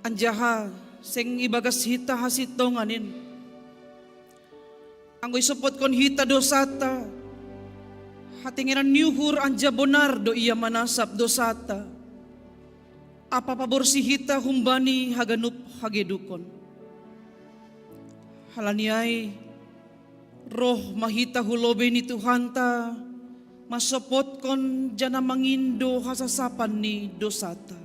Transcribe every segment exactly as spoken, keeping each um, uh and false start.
Anjaha seng ibagas hita hasintonganin. Anggo isopotkon hita dosata, hatengeran ni uhur anjaha bonar do Ia manasap dosata, ampa paborsi hita humbani haganup hagedukon. Halani ai, roh ma hita hu lobei ni Tuhanta, mansopotkon janah mangindo hasasapan ni dosata.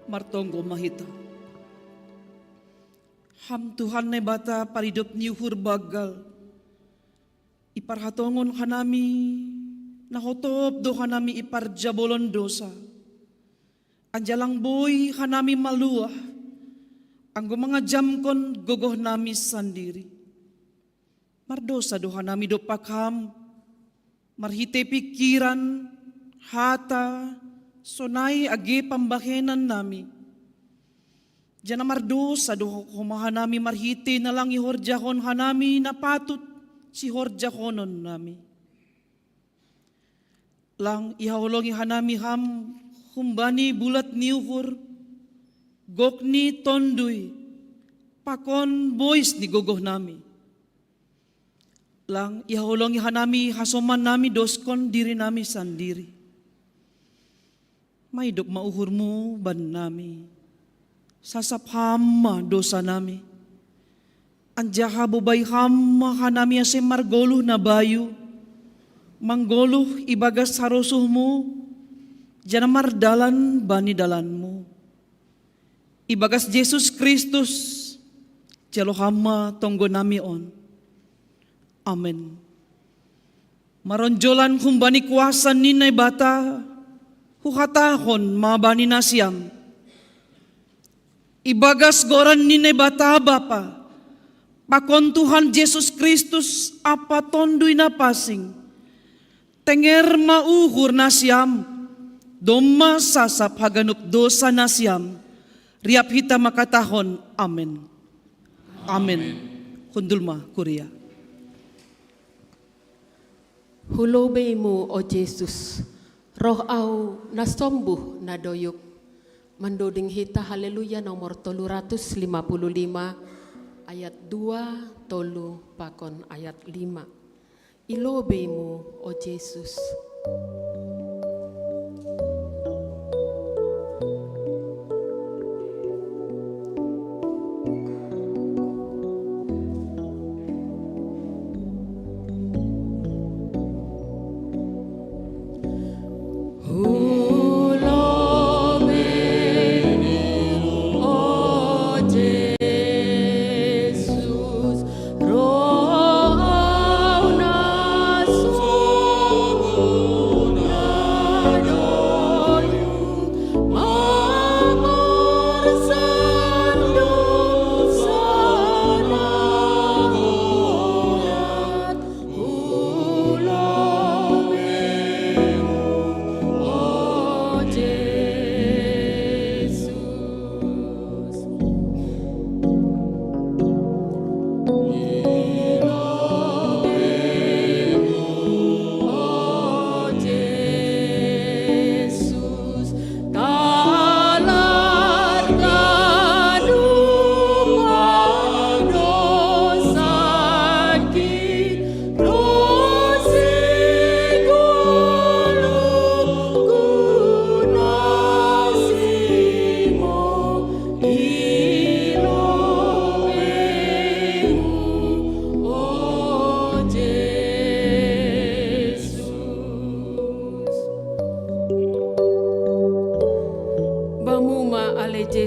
Martonggo ma hita. Ham Tuhan Naibata paridop ni uhur banggal, iparhatongon hanami, na hotop do hanami iparjabolon dosa. Anjaha lang boi hanami maluah, anggo mangajamkon gogohnami sandiri. Mardosa do hanami dompak Ham, marhitei pingkiran, hata, sonai age pambahenannami. Janah mardosa do homa hanami marhitei na lang ihorjahon hanami na patut sihorjahononnami. Lang ihaholongi hanami Ham humbani bulat ni uhur, gok ni tonduy, pakon bois ni gogohnami. Lang ihaholongi hanami hasomannami doskon dirinami sandiri. Maidop ma uhurMu bannami. Sasap Ham ma dosanami. Anjaha bobai Ham ma hanami ase margoluh na bayu, manggoluh ibagas harosuhMu, janah mardalan bani dalanMu. Ibagas Jesus Kristus, jalo Ham ma tonggonami on. Amen. Maronjolan humbani kuasa ni Naibata, huhatahon ma bani nasiam. Ibagas goran ni Naibata Bapa, pakon Tuhan Jesus Kristus ampa Tonduy Napansing, tenger ma uhur nasiam, domma sasap haganup dosa nasiam. Riap hita mangkatahon amen. Amen. Hundul ma kuria. Hu lobeiMu, o Jesus, roh ahu na sombuh na doyuk. Mandoding hita Haleluya nomor tolu ratus lima puluh lima, ayat dua, tolu, pakon ayat lima. I lobeiMu, o Jesus.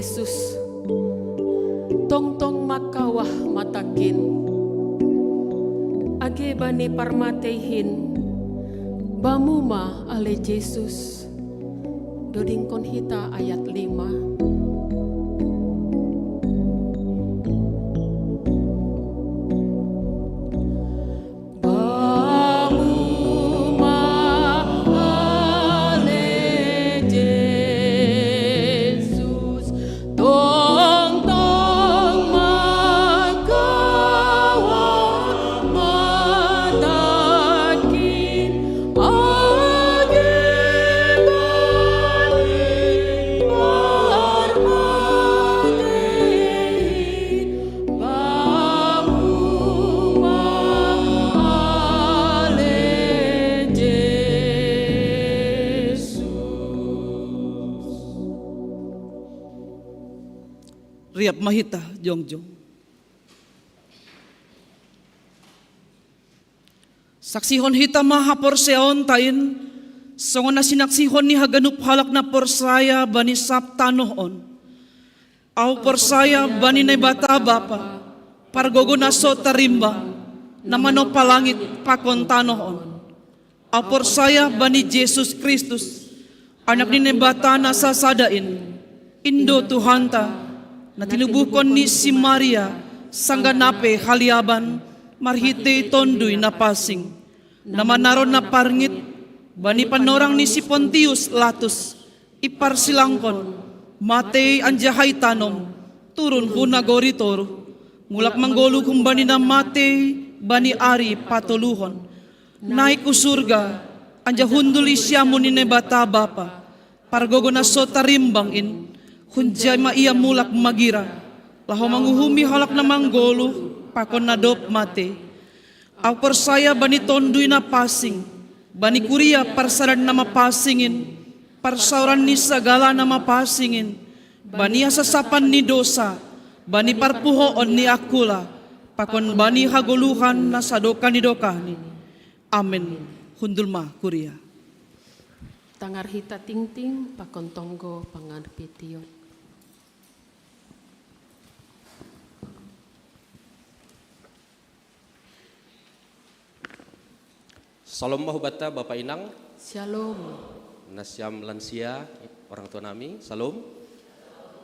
Yesus, tongtong makawah matakin. Age bani parmateihin, bamu ma ale Yesus. Dodingkon hita ayat lima. Bamu ma ale Yesus, tongtong makawa matakin, age bani parmateihin, bamu ma ale Yesus. Riap ma hita jongjong. Saksihon hita ma haporseaonta in, songon na sinaksihon ni haganup halak na porsaya bani sab tanoh on. Au porsaya bani Naibata Bapa, pargogo na so tarimbang, na manompa langit pakon tanoh on. Au porsaya bani Jesus Kristus, Anak ni Naibata na sasada in, Indo Tuhanta, na tinubuhkon ni si Maria, sanggah na pe haliaban, marhitei Tonduy Napansing, na manaron na parngit bani panorang ni si Pontius Latus, iparsilangkon, matei anjaha itanom, turun hu nagori toruh, mulak manggoluh humbani na matei bani ari patoluhon, naik hu surga, anjaha hundul i siamun ni Naibata Bapa, pargogo na so tarimbang in, hunjai ma Ia mulak magira, laho manguhumi halak na manggoluh pakon na dob matei. Au porsaya bani Tonduy Napansing, bani kuria parsadaan na mapansing in, parsaoran ni sagala na mapansing in, bani hasasapan ni dosa, bani parpuhoon ni angkula, pakon bani hagoluhan na sadokah ni dokahni. Amen. Hundul ma kuria. Tangar hita tingting pakon tonggo pangarpition. Shalom ma hubanta Bapa Inang. Shalom. Nasiam lansia, orang tua nami, shalom.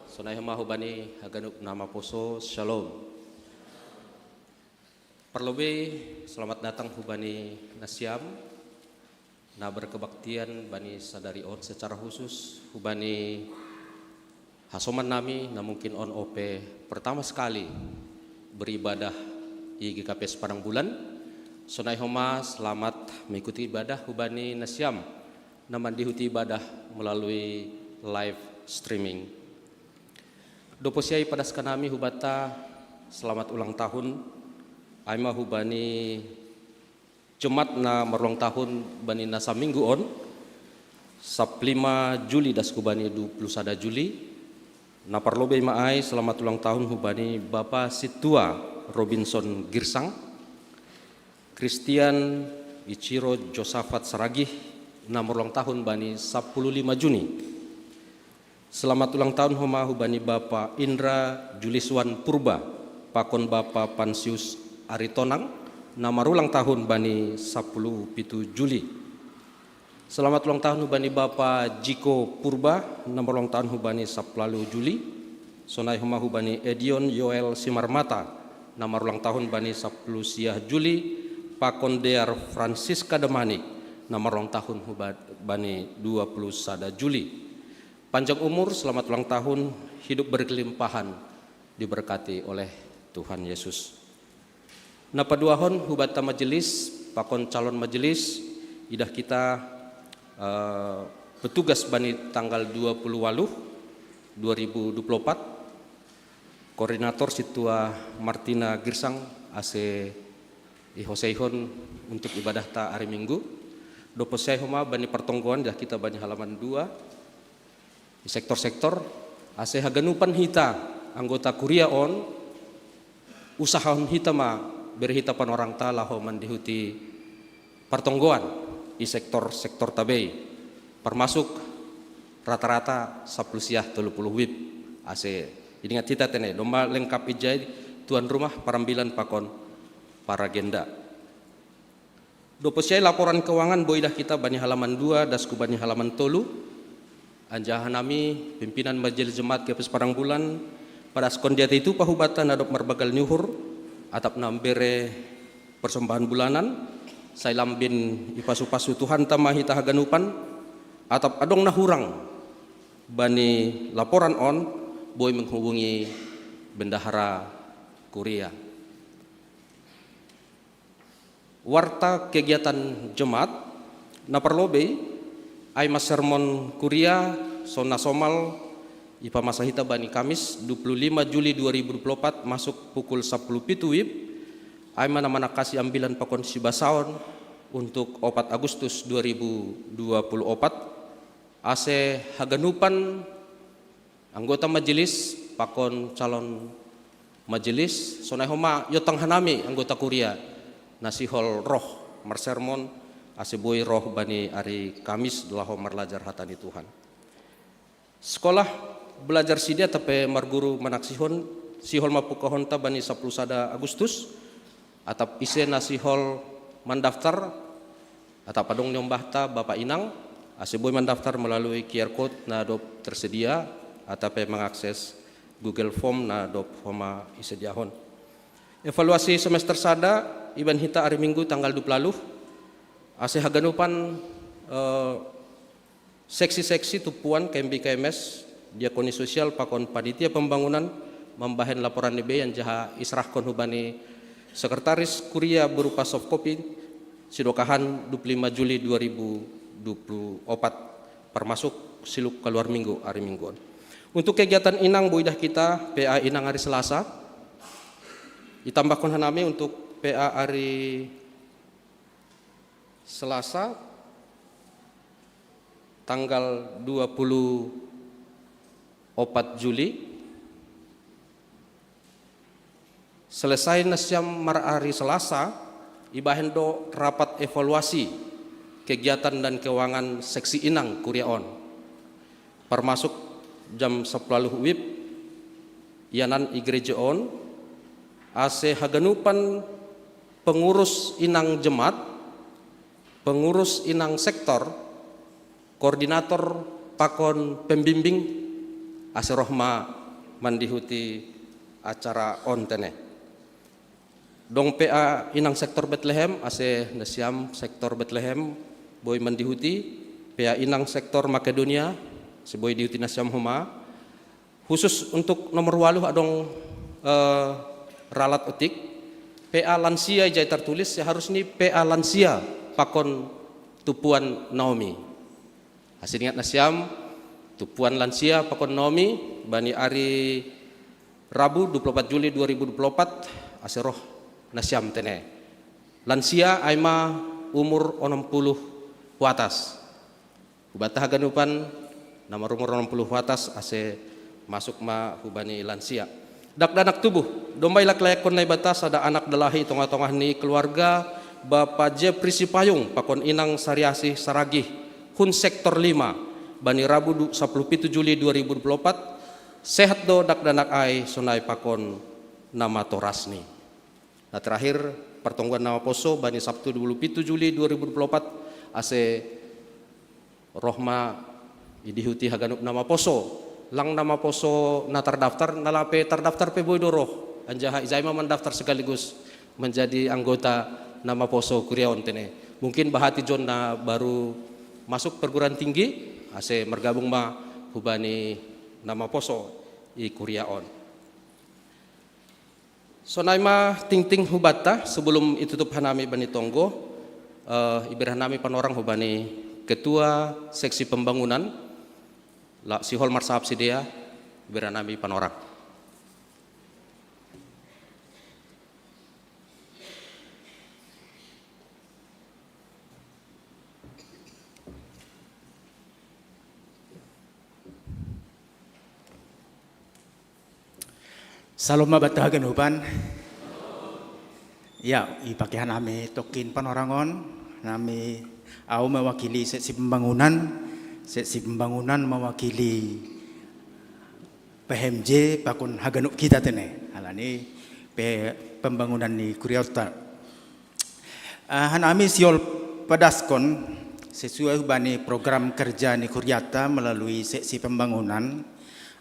Sonai homa hubani haganup na maposo, shalom. Parlobei, selamat datang hubani nasiam na berkebaktian bani sadari on, secara khusus hubani hasoman nami na mungkin on ope pertama sekali beribadah i G K P S Padang Bulan. Sonai homa selamat mengikuti ibadah hubani nasiam na mandihuti ibadah melalui live streaming. Dob posi ai padaskan nami hubanta selamat ulang tahun, ai ma hubani jemaat na marulang tahun bani na saminggu on, saplima Juli das hubani dua puluh sada Juli. Na parlobei ma ai selamat ulang tahun hubani Bapa Sintua Robinson Girsang, Christian Ichiro Josafat Saragih, na marulang tahun bani sapuluh lima Juni. Selamat ulang tahun homa hubani Bapa Indra Juliswan Purba, pakon Bapa Pansius Aritonang, na marulang tahun bani sapuluh pitu Juli. Selamat ulang tahun hubani Bapa Jiko Purba, na marulang tahun hubani sapuluh Juli. Sonai homa hubani Edion Yoel Simarmata, na marulang tahun bani sapuluh siah Juli, pakon Dear Francisca Damanik, na marulang tahun hubani dua puluh sada Juli. Panjang umur, selamat ulang tahun, hidup berkelimpahan, diberkati oleh Tuhan Yesus. Na paduahon hubanta majelis, pakon calon majelis, idah kita, eh, petugas bani tanggal dua puluh waluh, dua ribu dua puluh opat, koordinator Sintua Martina Girsang ase ihoseihon untuk ibadahta ari Minggu. Dob posi ai homa bani partonggoan, idah kita bani halaman dua, di sektor-sektor, ase haganupan hita anggota kuria on, usahahon hita ma bere hita panorangta laho mandihuti partonggoan i sektor-sektorta bei, parmasuk rata-rata sapuluh siah tolu puluh wib. Ase, idingat hita tene, domba lengkap ijai tuan rumah, parambilan pakon paragenda. Dopo siai laporan keuangan boidah kita bani halaman dua, dasku bani halaman tolu. Anjaha nami, pimpinan Majelis Jemaat G P S Padang Bulan, padaskon diatei tupa hubata na dob marbagal ni uhur, atap nambere persembahan bulanan, sai lambin ipasu-pasu Tuhanta ma hita haganupan, atap adong na hurang bani laporan on, boi menghubungi bendahara kuria. Warta kegiatan jemaat, na parlobei, ai ma sermon kuria, so na somal, ipamasa hita bani Kamis, dua puluh lima Juli dua ribu dua puluh empat, masuk pukul sapuluh pitu wib, ai ma na manangkasi ambilan pakon sibasaon untuk opat Agustus dua ribu dua puluh opat, ase haganupan anggota majelis pakon calon majelis, sonai homa iotang hanami anggota kuria, na sihol roh marsermon, ase boi roh bani ari Kamis laho marlajar hata ni Tuhan. Sekolah belajar sidea tape marguru manaksihon, sihol ma pungkahonta bani sapuluh sada Agustus, atap ise na sihol mandaftar, atap adong niombahta Bapak Inang, ase boi mandaftar melalui Q R code na dob tersedia, atape mengakses Google Form na dob homa isediahon. Evaluasi semester sada, ibahen hita ari Minggu tanggal dua puluh, ase haganupan, eh, seksi-seksi tumpuan K M B K M S, diakoni sosial pakon panitia pembangunan, mambahen laporan ni bei anjaha iserahkon hubani sekretaris kuria berupa soft copy, sidokahan dua puluh lima Juli dua ribu dua puluh opat, parmasuk siluk kaluar minggu ari Minggu on. Untuk kegiatan inang boidah kita, P A inang ari Selasa, itambahkon hanami untuk P A ari Selasa, tanggal dua puluh opat Juli. Selesai nasiam marari Selasa, ibahen do rapat evaluasi kegiatan dan keuangan seksi inang kuria on. Parmasuk jam sapuluh wib, ianan i gereja on, ase haganupan pengurus inang jemaat, pengurus inang sektor, koordinator pakon pembimbing, ase roh ma mandihuti acara on tene. Dong P A inang sektor Betlehem, ase nasiam sektor Betlehem boi mandihuti, P A inang sektor Makedonia, ase boi dihuti nasiam homa, khusus untuk nomor waluh adong, eh, ralat otik, P A lansia ijai tertulis, seharusnya P A lansia pakon tumpuan Naomi. Ase ingat nasiam, tumpuan lansia pakon Naomi, bani ari Rabu dua puluh opat Juli dua ribu dua puluh opat, ase roh nasiam tene. Lansia ai ma umur onom puluh hu atas. Hubata haganupan na marumur onom puluh hu atas ase masuk ma hubani lansia. Dakdanak tubuh, domba ilak-layakkon Naibata sada anak dalahi i tongah-tongah ni keluarga Bapa Jepri Sipayung pakon Inang Sariasih Saragih, hun sektor lima, bani Rabu du-, sapuluh pitu Juli dua ribu dua puluh opat, sehat do dakdanak ai sonai pakon na mato rasni. Na terakhir, pertonggoan na maposo bani Sabtu dua puluh pitu Juli dua ribu dua puluh opat, ase roh ma idihuti haganup na maposo. Lang na maposo na terdaftar, na lape terdaftar pe boi do roh. Anjaha ijai ma mandaftar sekaligus menjadi anggota na maposo kuria on tene. Mungkin bahati jo na baru masuk perguruan tinggi, ase margabung ma hubani na maposo i kuria on. Sonai ma tingting hubata, sebelum itutup hanami bani tonggo, eh, ibere hanami panorang hubani Ketua Seksi Pembangunan, la sihol marsahap sidea, ibere hanami panorang. Salom ma banta haganupan. Ya, ipake hanami tongkin panorangon, nami au mewakili seksi pembangunan, seksi pembangunan mewakili P H M J pakon haganup kita tene. Alani pe pembangunan ni kuriatta. Ah, hanami sihol padaskon sesuai hubani program kerja ni kuriatta melalui seksi pembangunan,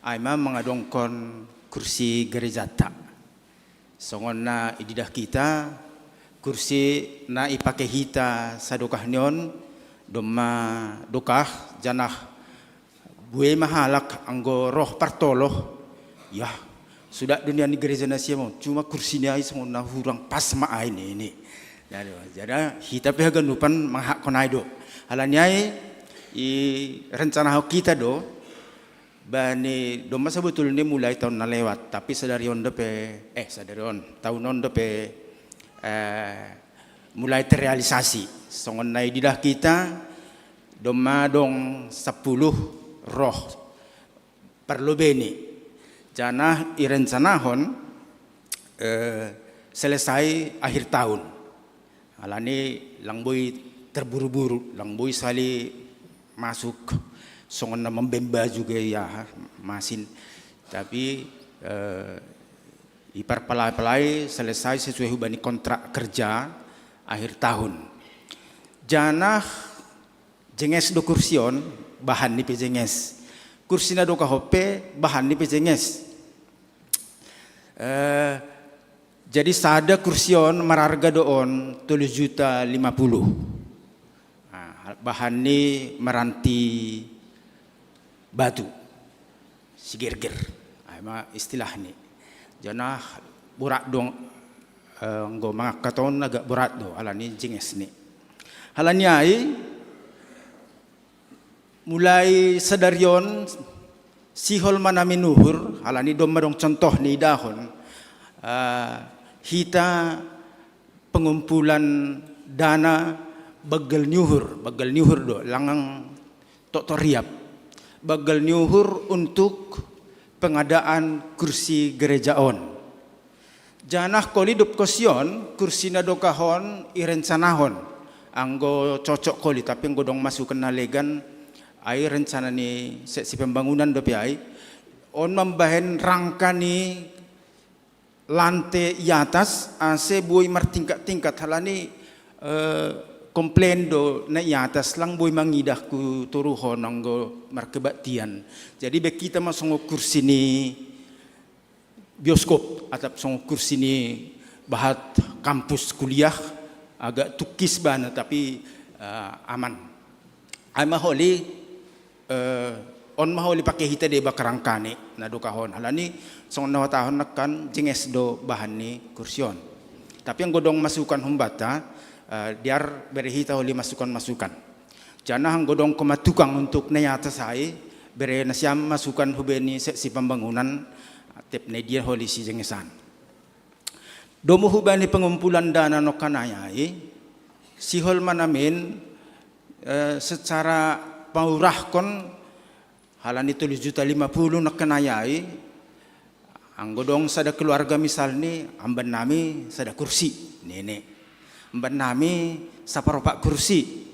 ai ma mangadongkon kursi gerejata. Songon na ididah kita, kursi na ipake hita sadokah ni on, domma dokah, janah buei ma halak anggo roh partoloh, yah, suda do nian ni gereja nasiam on, cuma kursi ni ai songon na hurang pas ma ai nini. Jadi, jadi hita pe haganupan mangahakkon ai do. Alani ai, i rencanahon kita do, bani domma sebetulnya mulai tahun na lewat, tapi sadari on dope, eh, sadari on, tahun on dope, eh, mulai terrealisasi. Songon na ididah kita, domma dong sepuluh roh parlobeni. Janah irencanahon, eh, selesai akhir tahun. Alani lang boi terburu-buru, lang boi sali masuk songon na mambemba juga ya masin. Tapi, eh, iparpalai-palai selesai sesuai hubani kontrak kerja akhir tahun. Janah jenges do kursi on, bahan ni pe jenges. Kursi na dokah on pe, bahan ni pe jenges. Eh, jadi sada kursi on mararga do on tolu juta lima puluh. Nah, bahan ni maranti batu. Sigerger. Ai ma istilah ni. Janah borat do, eh, anggo mangangkat on agak borat do, alani jenges ni. Alani ai, mulai sadari on, sihol ma nami nuhur, alani domma dong contoh ni idahon, eh, hita pengumpulan dana baggal ni uhur, baggal ni uhur do, lang toktok riap. Baggal ni uhur untuk pengadaan kursi gereja on. Janah koli dob kosion, kursi na dokah on irencanahon. Anggo cocok koli, tapi anggo dong masukan na legan, ai rencana ni seksi pembangunan dope ai. On mambahen rangka ni lante i atas, ase boi martingkat-tingkat, alani, eh, komplain do na i atas, lang boi mangidah tu toruhon anggo markebaktian. Jadi baen hita ma songon kursi ni bioskop, atap songon kursi ni bahat kampus kuliah, agak tungkis bana, tapi, eh, aman. Ai ma holi, eh, on ma holi pake hita deba kerangkani na dokah on. Alani songon na huhatahon nangkin jenges do bahan ni kursi on. Tapi anggo dong masukan humbanta, eh, dear bere hita holi masukan-masukan. Janah anggo dong homa tukang untuk na i atas ai, bere nasiam masukan hubani seksi pembangunan, tiap na dia holi sijengesan. Domu hubani pengumpulan dana nangkin ai, sihol ma nami, eh, secara paurahkon, alani tolu juta lima puluh nangkin ai, anggo dong sada keluarga misalni, amban nami sada kursi, nini. Amban nami saparopat kursi.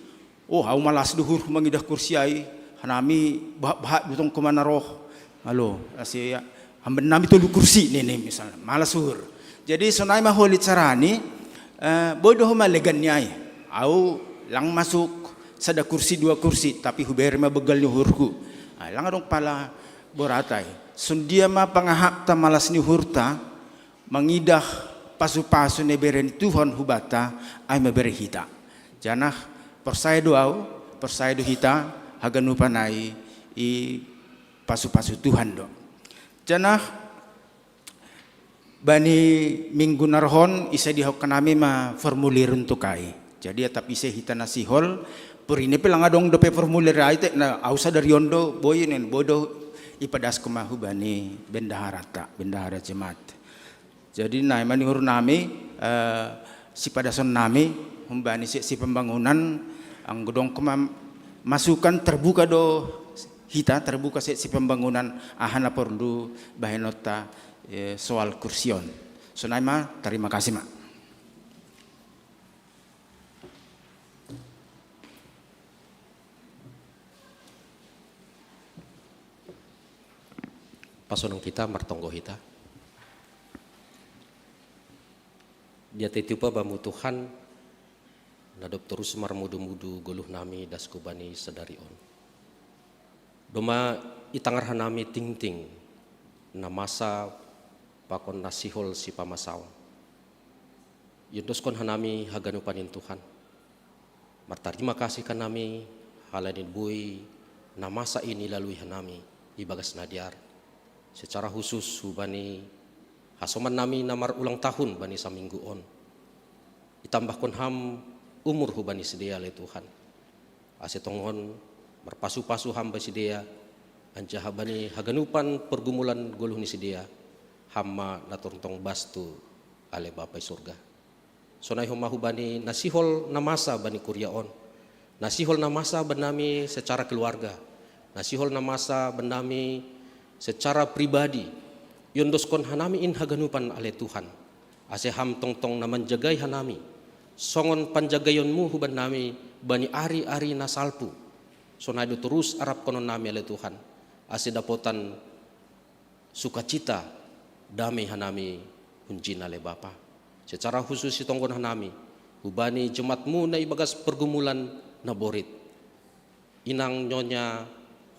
Oh, au malas do uhur mangidah kursi ai, hanami bahat-bahat do tong homa na roh. Alo, ase amban nami tolu kursi nini misalna, malas uhur. Jadi sonai ma holi carani, eh, boi do homa legan ni ai. Au lang masuk sada kursi, dua kursi, tapi hubere ma baggal ni uhurhu. Ai lang adong pala borat ai. Songon dia ma pangahapta malas ni uhurta, mangidah pasu-pasu na ibere ni Tuhan hubanta, ai ma bere hita. Janah porsaya do au, porsaya do hita, haganupan ai i pasu-pasu Tuhan do. Janah bani minggu na roh on, isadiahon hami ma formulir untuk ai. Jadi atap ise hita na sihol, purine pe lang adong dope formulir ai, tek na au sadari on do, boi nen, boi do ipadaskon ma hubani bendaharata, bendahara jemaat. Jadi nai ma ni uhur nami, eh, sipadason nami, humbani seksi pembangunan, anggo dong homa masukan, terbuka do hita, terbuka seksi pembangunan, aha na porlu bahenonta, eh, soal kursi on. Sonai ma, terima kasih ma. Pasonong hita, martonggo hita. Diatei tupa bamu Tuhan, na dob torus marmudu-mudu goluh nami das hubani sadari on. Domma itangar hanami tingting na masa pakon na sihol sipamasaon. Iondoskon hanami haganupan in Tuhan. Martarima kasih hanami, halani boi na masa i nilalui hanami ibagas na dear. Secara khusus hubani hasoman nami na marulang tahun bani saminggu on. Itambahkon Ham umur hubani sidea ale Tuhan. Ase tongon marpasu-pasu Ham bani sidea, anjaha bani haganupan pergumulan goluh ni sidea, Ham ma na tongtong bastu ale Bapa i surga. Sonai homa hubani na sihol na masa bani kuria on, na sihol na masa bannami secara keluarga, na sihol na masa bannami secara pribadi. Iondoskon hanami in haganupan ale Tuhan, ase Ham tongtong na manjagai hanami, songon panjagaionmu hubannami bani ari-ari na salpu. Sonai do torus arapkonon nami ale Tuhan, ase dapotan sukacita, damei hanami hunjin ale Bapa. Secara khusus itonggon hanami hubani jemaatmu na ibagas pergumulan na borit. Inang Nyonya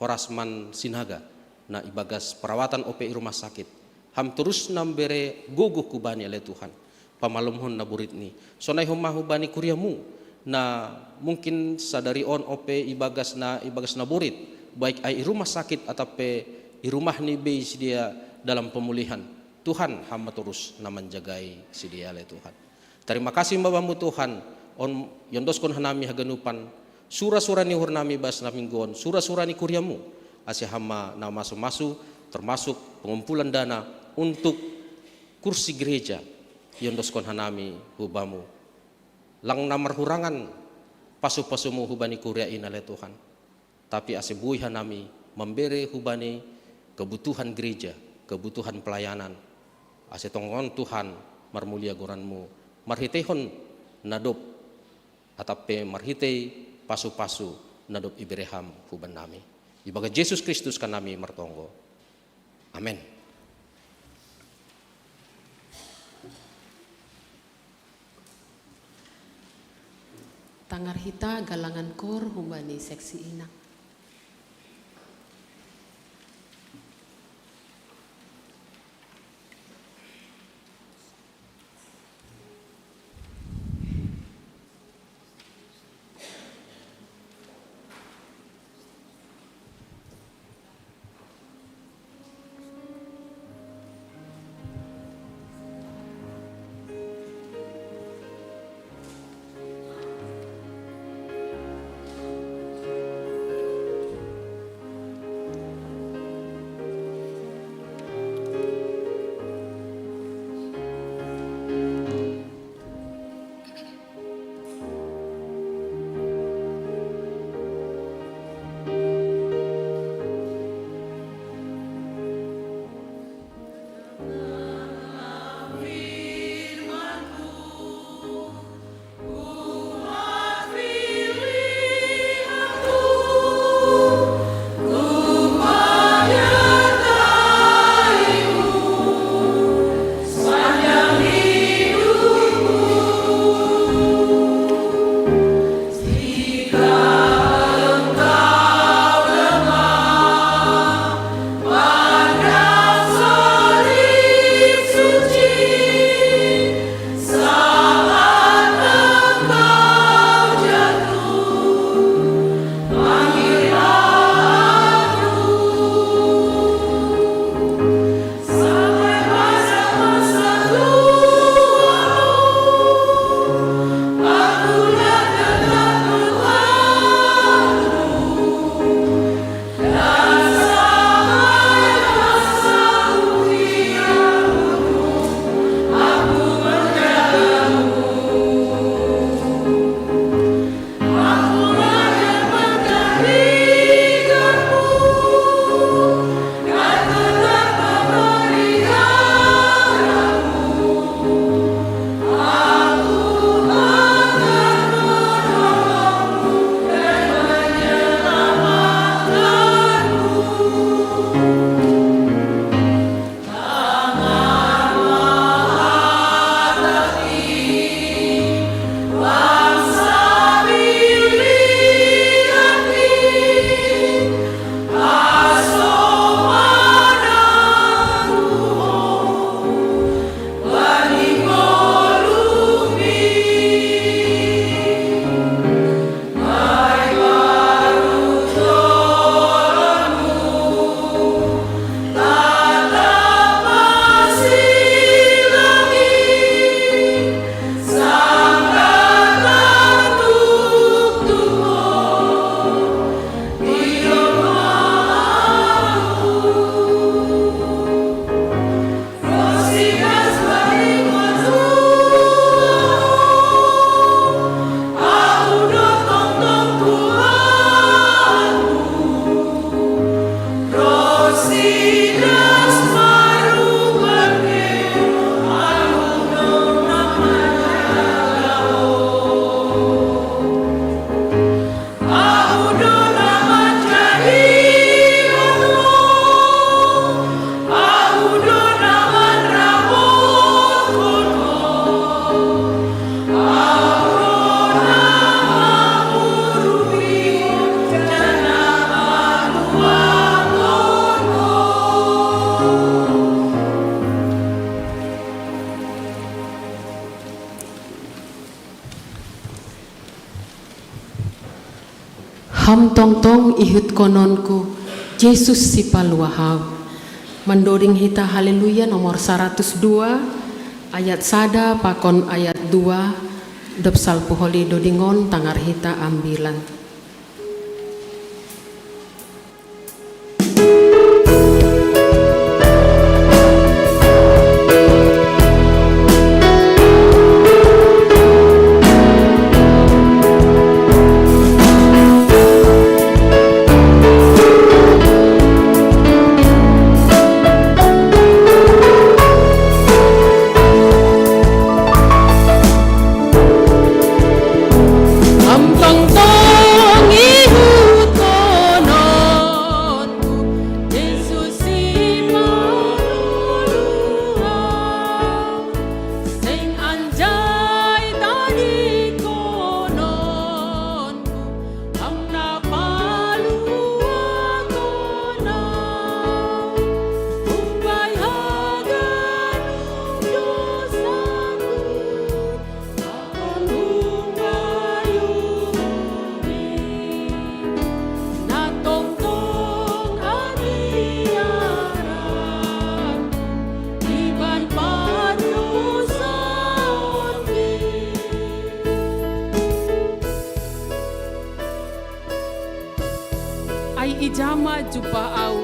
Horasman Sinaga, na ibagas perawatan ope i rumah sakit. Ham torus na mambere gogoh hubani ale Tuhan, pamalumhon na borit ni. Sonai homa hubani kuriamu, na mungkin sadari on ope ibagas na, ibagas na borit, baik ai i rumah sakit atap pe i rumah ni bei sidea dalam pemulihan. Tuhan, Ham ma torus na manjagai sidea ale Tuhan. Tarima kasih ma bamu Tuhan, on iondoskon hanami haganupan, sura-sura ni uhur nami bas na minggu on, sura-sura ni kuriamu, ase Ham ma na masu-masu, termasuk pengumpulan dana untuk kursi gereja, iondoskon hanami hu bamu. Lang na marhurangan pasu-pasumu hubani kuria in ale Tuhan. Tapi ase boi hanami mambere hubani kebutuhan gereja, kebutuhan pelayanan. Ase tongon Tuhan marmulia goranmu, marhiteihon na dob atap pe marhitei pasu-pasu na dob ibere Ham hubannami. Ibagas Jesus Kristus hanami martonggo. Amen. Tangar hita galangan kor hubani seksi inang. Ham tongtong ihutkononku, Jesus sipalua hau. Mandoding hita Haleluya nomor saratus dua, ayat sada pakon ayat dua, dob salpu holi dodingon tangar hita ambilan. Ai ija ma jumpa au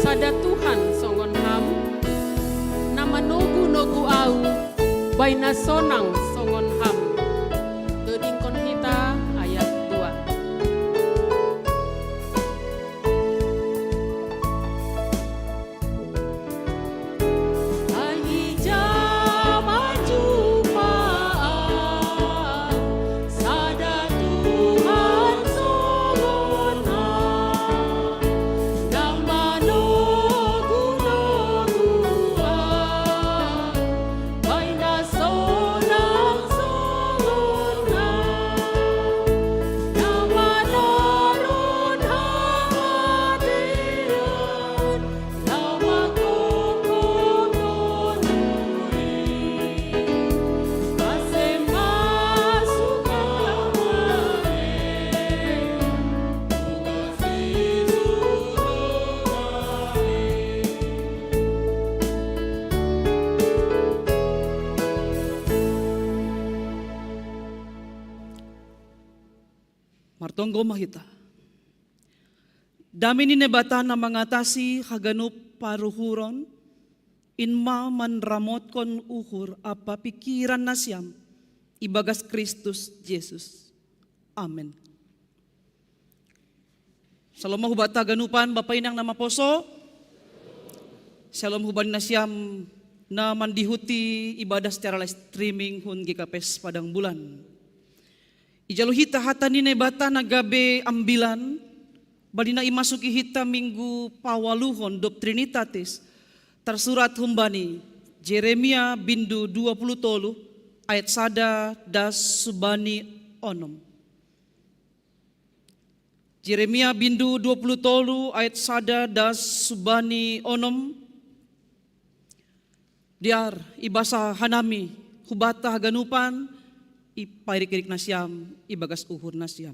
sada Tuhan songon Ham, na manogu-nogu au, bai na sonang songon Ham. Dodingkon hita ayat dua. Martonggo ma hita. Dame ni Naibata na mangatasi haganup paruhuron, in ma manramotkon uhur ampa pingkiran nasiam ibagas Kristus Jesus. Amen. Shalom ma hubanta haganupan, Bapa Inang na maposo. Shalom hubani nasiam na mandihuti ibadah secara live streaming hun G K P S Padang Bulan. Ijalo hita hata ni Naibata na gabe ambilan, bani na imasuki hita minggu paualuhon dob Trinitatis, tarsurat humbani Jeremia bindu dua puluh tolu ayat sada das subani onom. Jeremia bindu dua puluh tolu ayat sada das subani onom. Dear, ibasa hanami hubanta haganupan, ipairik-irik nasiam ibagas uhur nasiam.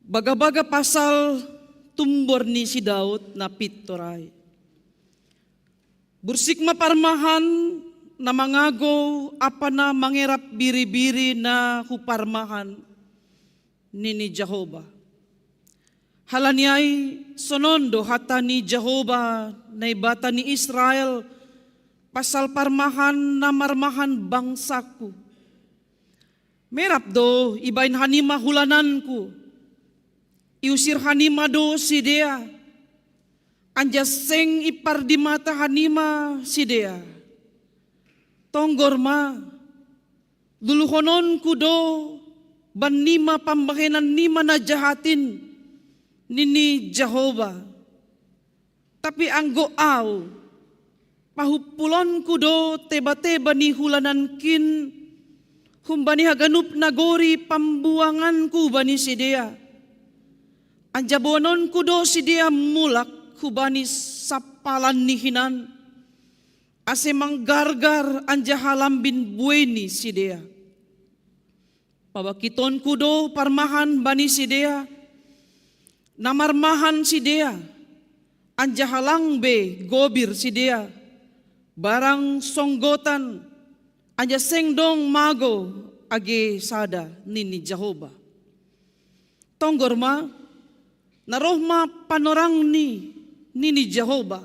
Bagabaga pasal tumbor ni si Daud na pintor ai. Bursik ma parmahan na mangagou ampa na mangerap biri-biri na huparmahan, nini Jahowa. Halani ai sonon do hata ni Jahowa, Naibata ni Israel, pasal parmahan na marmahan bangsangku. Merap do ibahen hanima hulananku, iusir hanima do sidea, anjaha seng ipardimata hanima sidea. Tonggor ma, luluhononku do bannima pambahenannima na jahat in, nini Jahowa. Tapi anggo Ahu, pahumpulonku do teba-teba ni hulanankin humbani haganup nagori pambuanganku bani sidea. Anjaha boanonku do sidea mulak hubani sampalan ni hinan, ase manggargar anjaha lambin buei ni sidea. Pabakitonku do parmahan bani sidea, na marmahan sidea, anjaha lang be gobir sidea, barang songgotan, anjaha seng dong mago age sada, nini Jahowa. Tonggor ma, na roh ma panorangni, nini Jahowa.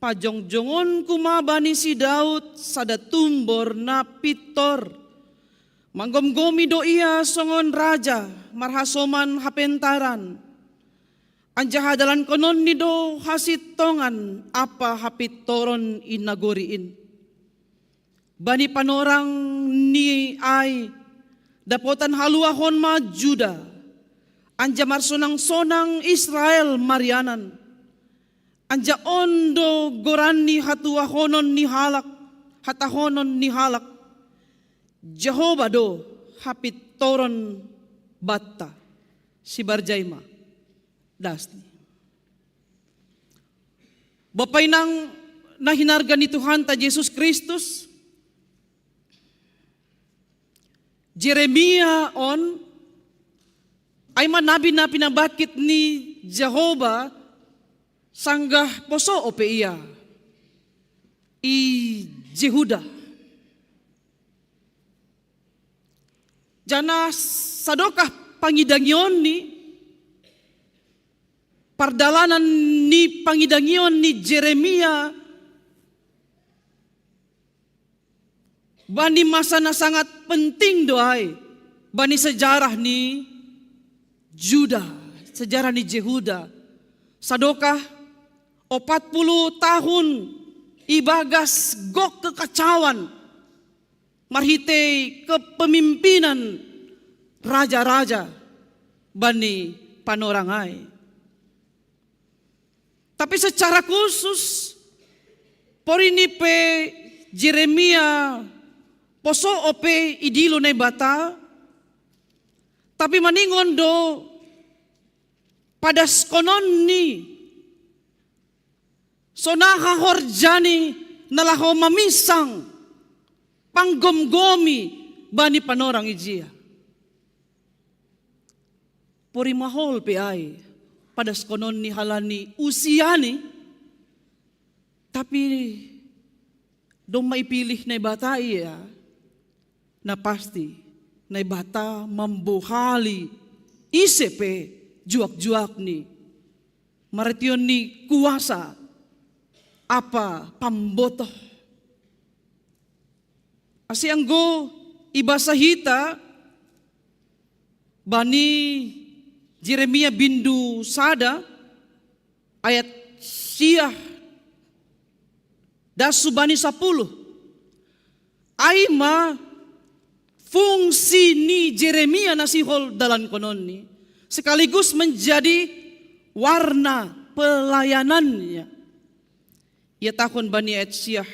Pajongjongonku ma bani si Daud sada tumbor na pintor. Manggomgomi do ia songon raja marhasoman hapentaran. Anjaha dalankononni do hasintongan ampa hapintoron i nagori in. Bani panorangni ai dapotan haluahon ma Juda, anjaha marsonang-sonang Israel marianan. Anjaha on do goran ni hatuahonon ni halak, hatahonon ni halak: Jahowa do hapintoron banta. Sibarjai ma dasni. Bapa inang na hinarga ni Tuhanta Jesus Kristus, Jeremia on ai ma nabi na pinabangkit ni Jahowa sanggah poso ope ia i Jehuda. Janah sadokah pangidangionni, pardalanan ni pangidangion ni Jeremia bani masa na sangat penting do ai bani sejarah ni Juda, sejarah ni Jehuda. Sadokah opat puluh tahun ibagas gok kekacauan marhitei kepemimpinan raja-raja bani panorang ai. Tapi secara khusus, porini pe Jeremia poso ope idilo Naibata, tapi maningon do padaskononni sonaha horjani na laho mamisang panggomgomi bani panorang ijia. Pori mahol pe ai padaskononni halani usiani, tapi domma ipilih Naibata ia, na pasti Naibata mambohali ise pe juak-juakni, marationNi kuasa ampa pambotoh. Ase anggo ibasa hita bani Jeremia bindu sada ayat siah das subani sapuluh. Ai ma fungsi ni Jeremia na sihol dalankononni, sekaligus menjadi warna pelayanannya. Ia tahun bani ayat siah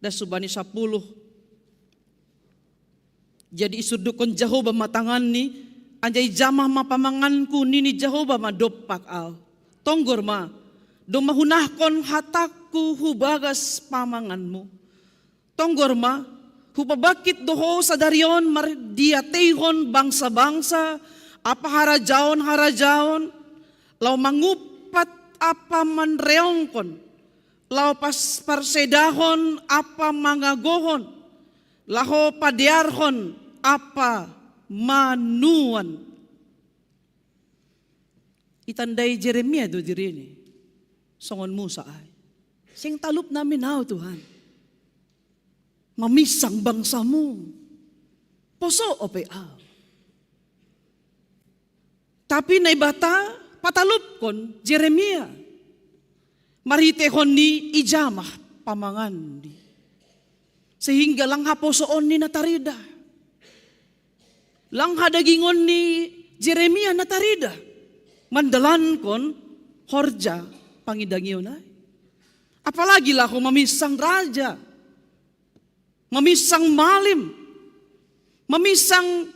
das subani sapuluh. Jadi isudukkon Jahowa ma tanganni, anjaha ijamah ma pamanganku, nini Jahowa ma dompak au. Tonggor ma, domma hunahkon hatangku hubagas pamanganmu. Tonggor ma, hupabangkit do ho sadari on mardiateihon bangsa-bangsa ampa harajaon-harajaon, laho mangumpat ampa manreongkon, laho pas parsedahon ampa mangagohon, laho padearhon ampa manuan. Itandai Jeremia do dirini songon Musa ai. Seng talup nami nau Tuhan, mamisang bangsamu, poso ope au. Tapi Naibata patalupkon Jeremia marhiteihon ni ijamah pamanganni, sehingga lang haposoonni na tarida, lang hadagingon ni Jeremia na tarida mandalankon horja pangidangion ai. Apalagi laho mamisang raja, mamisang malim, mamisang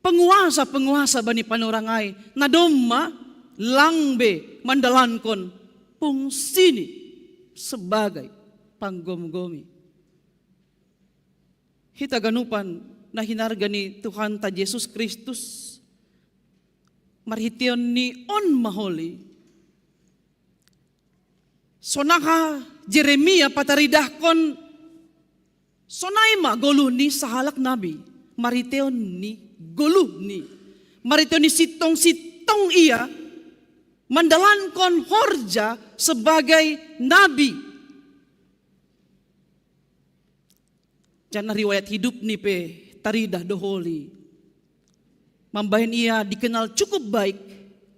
penguasa-penguasa bani panorang ai, na domma lang be mandalankon fungsini sebagai panggomgomi. Hita ganupan Na hinarga ni Tuhanta Jesus Kristus, marhiteon ni on maholi. Sonaha Jeremia pataridahkon sonai ma goluh ni sahalak nabi, marhiteon ni goluhni, marhiteon ni sitong-sitong ia mandalankon horja sebagai nabi. Janah riwayat hidupni pe taridah do holi. Mambahen ia dikenal cukup baik,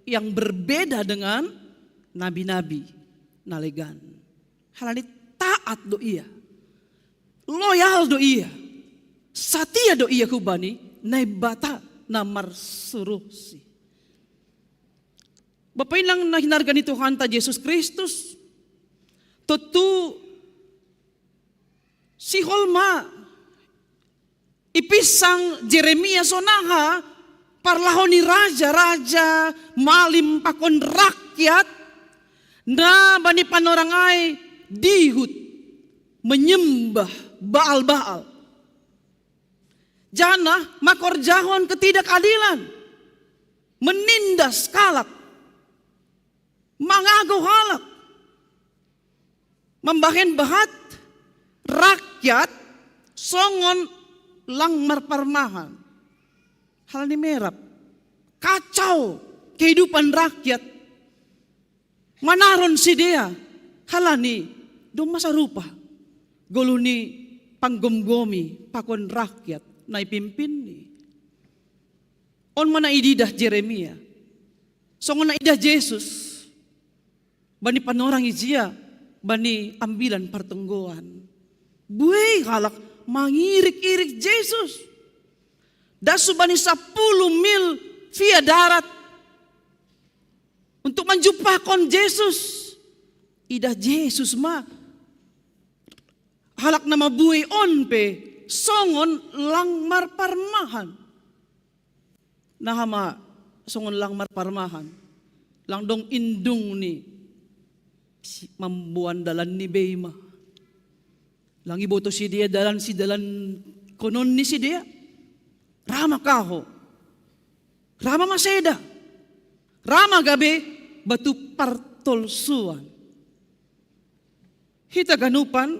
yang berbeda dengan nabi-nabi na legan. Halani taat do ia, loyal do ia, satia do ia hubani Naibata na marsuruhsi. Bapa inang na hinarga ni Tuhanta Jesus Kristus, tontu sihol ma ipinsang Jeremia sonaha parlahou ni raja-raja, malim pakon rakyat na bani panorang ai dihut menyembah Baal-Baal. Janah makorjahon ketidakadilan, menindas kalak, mangago halak, mambahen bahat rakyat songon lang marparmahan. Halani merap, kacau kehidupan rakyat, manaron sidea, halani domma sarupa goluh ni panggomgomi pakon rakyat na ipimpinni. On ma na ididah Jeremia. Songon na idah Jesus bani panorang ijia bani ambilan partonggoan. Buei halak mangirik-irik Jesus. Das hubani sapuluh mil via darat untuk manjumpahkon Jesus. Idah Jesus ma. Halak na mabuei on pe songon lang marparmahan. Naha ma songon lang marparmahan? Lang dong indungni, si-, mamboan dalanni be i ma. Lang iboto sidea dalan sidalankonon ni sidea. Ra ma kahou, ra ma maseda, ra ma gabe batu partolsuan. Hita ganupan,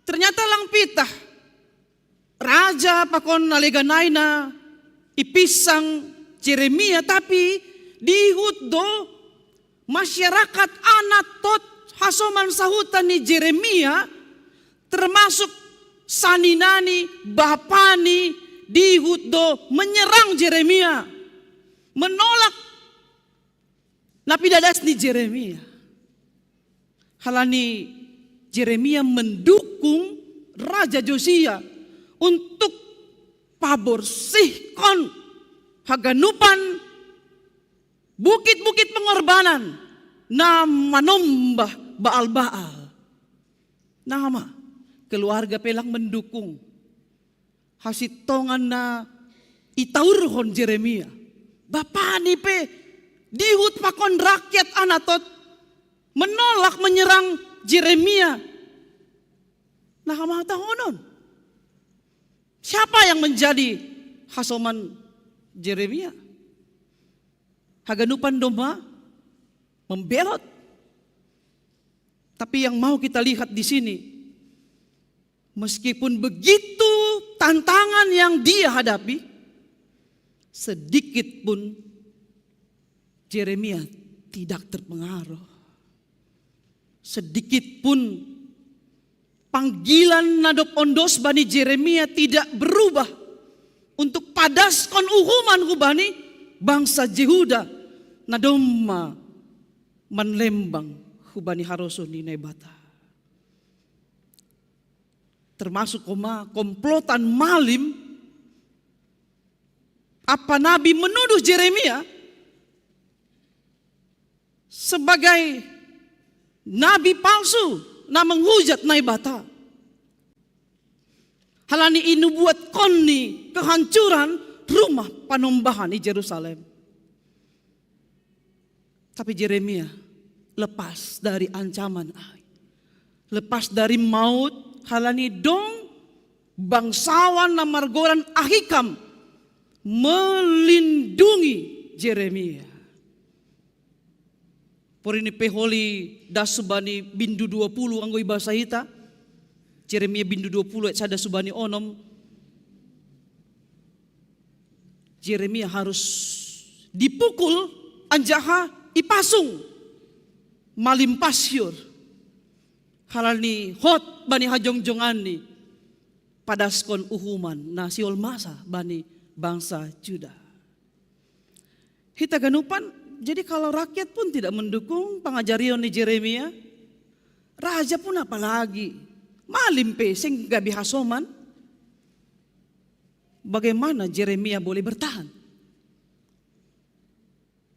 ternyata lang pitah raja pakon na legan ai na ipinsang Jeremia, tapi dihut do masyarakat Anatot, hasoman sahuta ni Jeremia, termasuk saninani, bapani, dihut do menyerang Jeremia, menolak na pidadasni Jeremia. Halani Jeremia mendukung Raja Josia untuk paborsihkon haganupan bukit-bukit pengorbanan na manombah Baal-Baal. Naha ma, keluarga pe lang mendukung hasintongan na itaurhon Jeremia. Bapani pe dihut pakon rakyat Anatot menolak menyerang Jeremia. Naha ma hatahonon? Siapa yang menjadi hasoman Jeremia? Haganupan domma membelot. Tapi yang mau kita lihat di sini, meskipun begitu tantangan yang dia hadapi, sedikit pun Jeremia tidak terpengaruh. Sedikit pun panggilan na dob ondos bani Jeremia tidak berubah untuk padaskon uhuman hubani bangsa Jehuda na domma manlembang hubani harosuh ni Naibata. Termasuk homa komplotan malim ampa nabi menuduh Jeremia sebagai nabi palsu na menghujat Naibata. Halani inubuatkonni kehancuran rumah panombahan i Jerusalem. Tapi Jeremia lepas dari ancaman ai. Lepas dari maut, halani dong Bangsawan na margoran Ahikam melindungi Jeremia. Porini pe holi das subani bindu dua puluh anggo ibasa hita. Jeremia bindu dua puluh ayat sada subani onom. Jeremia harus dipukul anjaha ipasung malim pasior. Halani hot bani hajongjonganni padaskon uhuman na siol masa bani bangsa Juda. Hita ganupan, jadi kalau rakyat pun tidak mendukung pangajarion ni Jeremia, raja pun apalagi, malim pe seng gabe hasoman. Bagaimana Jeremia boleh bertahan?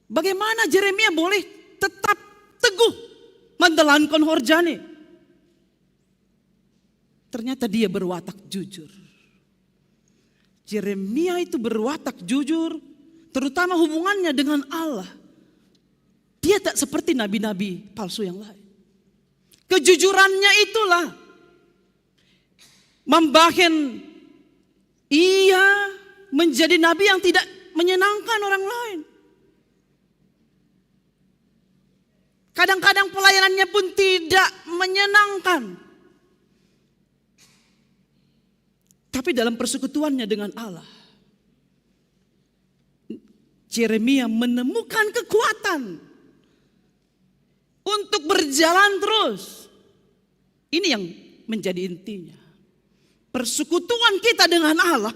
Bagaimana Jeremia boleh tetap teguh mandalankon horjani? Ternyata dia berwatak jujur. Jeremia itu berwatak jujur, terutama hubungannya dengan Allah. Dia tak seperti nabi-nabi palsu yang lain. Kejujurannya itulah mambahen ia menjadi nabi yang tidak menyenangkan orang lain. Kadang-kadang pelayanannya pun tidak menyenangkan. Tapi dalam persekutuannya dengan Allah, Jeremia menemukan kekuatan untuk berjalan terus. Ini yang menjadi intinya. Persekutuan kita dengan Allah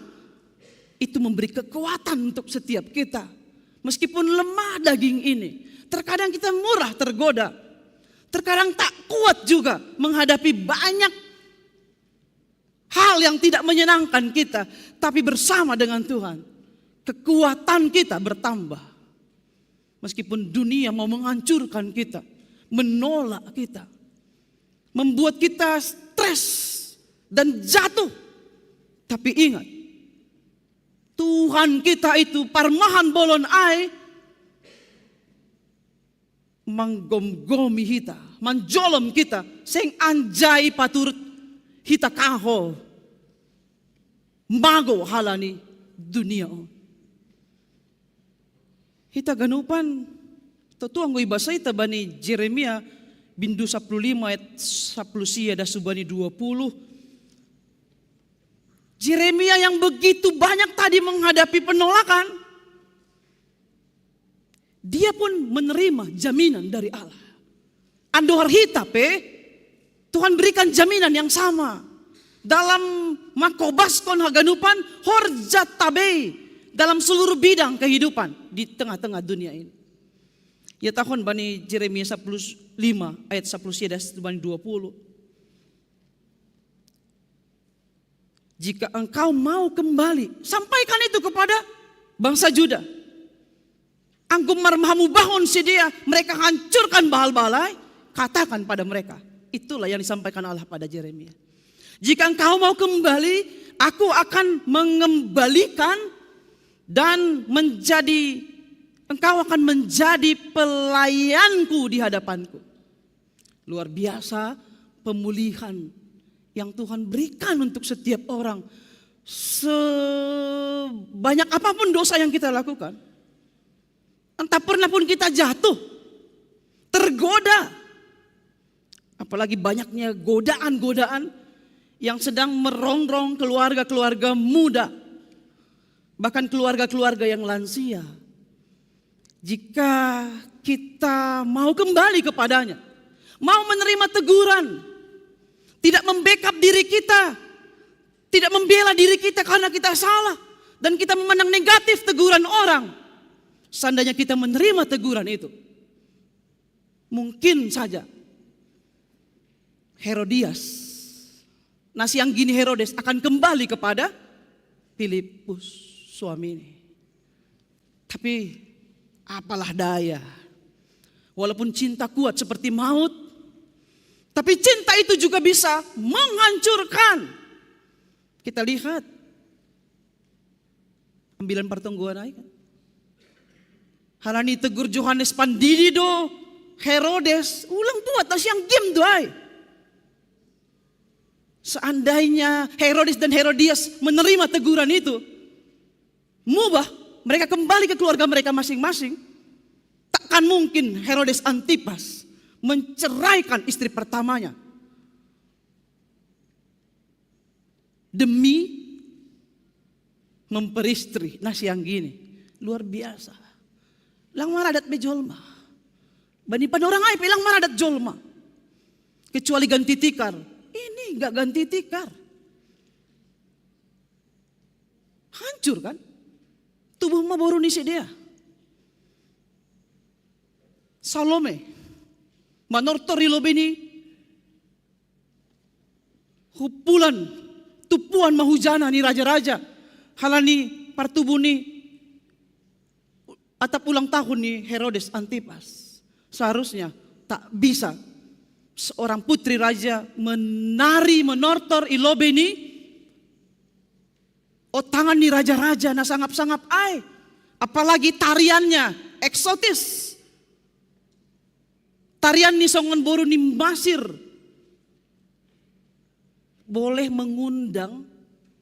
itu memberi kekuatan untuk setiap kita. Meskipun lemah daging ini, terkadang kita murah tergoda. Terkadang tak kuat juga menghadapi banyak hal yang tidak menyenangkan kita, tapi bersama dengan Tuhan, kekuatan kita bertambah. Meskipun dunia mau menghancurkan kita, menolak kita, membuat kita stres dan jatuh. Tapi ingat, Tuhan kita itu parmahan bolon ai, manggomgomi hita, manjolom kita, seng anjai paturut hita kahol mago halani dunia on. Hita ganupan, totu anggo ibasa hita bani Jeremia bindu sapuluh lima ayat sapuluh sia das subani dua puluh. Jeremia yang begitu banyak tadi menghadapi penolakan, dia pun menerima jaminan dari Allah. Andor hita pe, Tuhan berikan jaminan yang sama. Dalam mangkobaskon haganupan horja tabei dalam seluruh bidang kehidupan di tengah-tengah dunia ini. Ya, tahun bani Jeremia sapuluh lima ayat sapuluh sia das bani dua puluh. Jika engkau mau kembali, sampaikan itu kepada bangsa Juda. Anggo marhamubahon sidea, mereka hancurkan Baal-Baal ai, katakan pada mereka. Itulah yang disampaikan Allah pada Jeremia. Jika engkau mau kembali, aku akan mengembalikan dan menjadi, engkau akan menjadi pelayanku di hadapanku. Luar biasa pemulihan yang Tuhan berikan untuk setiap orang. Sebanyak apapun dosa yang kita lakukan, entah pernah pun kita jatuh, tergoda, apalagi banyaknya godaan-godaan yang sedang merongrong keluarga-keluarga muda, bahkan keluarga-keluarga yang lansia. Jika kita mau kembali kepada-Nya, mau menerima teguran, tidak membackup diri kita, tidak membela diri kita karena kita salah, dan kita memandang negatif teguran orang, seandainya kita menerima teguran itu, mungkin saja Herodias, na sianggini Herodes, akan kembali kepada Filipus, suamini. Tapi apalah daya, walaupun cinta kuat seperti maut, tapi cinta itu juga bisa menghancurkan. Kita lihat ambilan pertonggoan ai kan. Halani tegur Johannes Pandidi do Herodes, ulang buat na sianggim do ai. Seandainya Herodes dan Herodias menerima teguran itu, mubah, mereka kembali ke keluarga mereka masing-masing, takkan mungkin Herodes Antipas menceraikan istri pertamanya demi memperistri. Nah, siang gini, luar biasa. Lang maradat be jolma. Bani panorang ai pe lang maradat jolma. Kecuali ganti tikar. Ini nggak ganti tikar. Hancur kan? Tubuh ma boru ni sidea. Salome. Manortor i lobei ni hupulan, tupuan mahujana ni raja-raja. Halani partubu ni atap ulang tahun ni Herodes Antipas. Seharusnya tak bisa seorang putri raja menari, menortor i lobei ni o tangan ni raja-raja na sangap-sangap ai. Apalagi tariannya eksotis. Tarian ni songon boru ni Masir boleh mengundang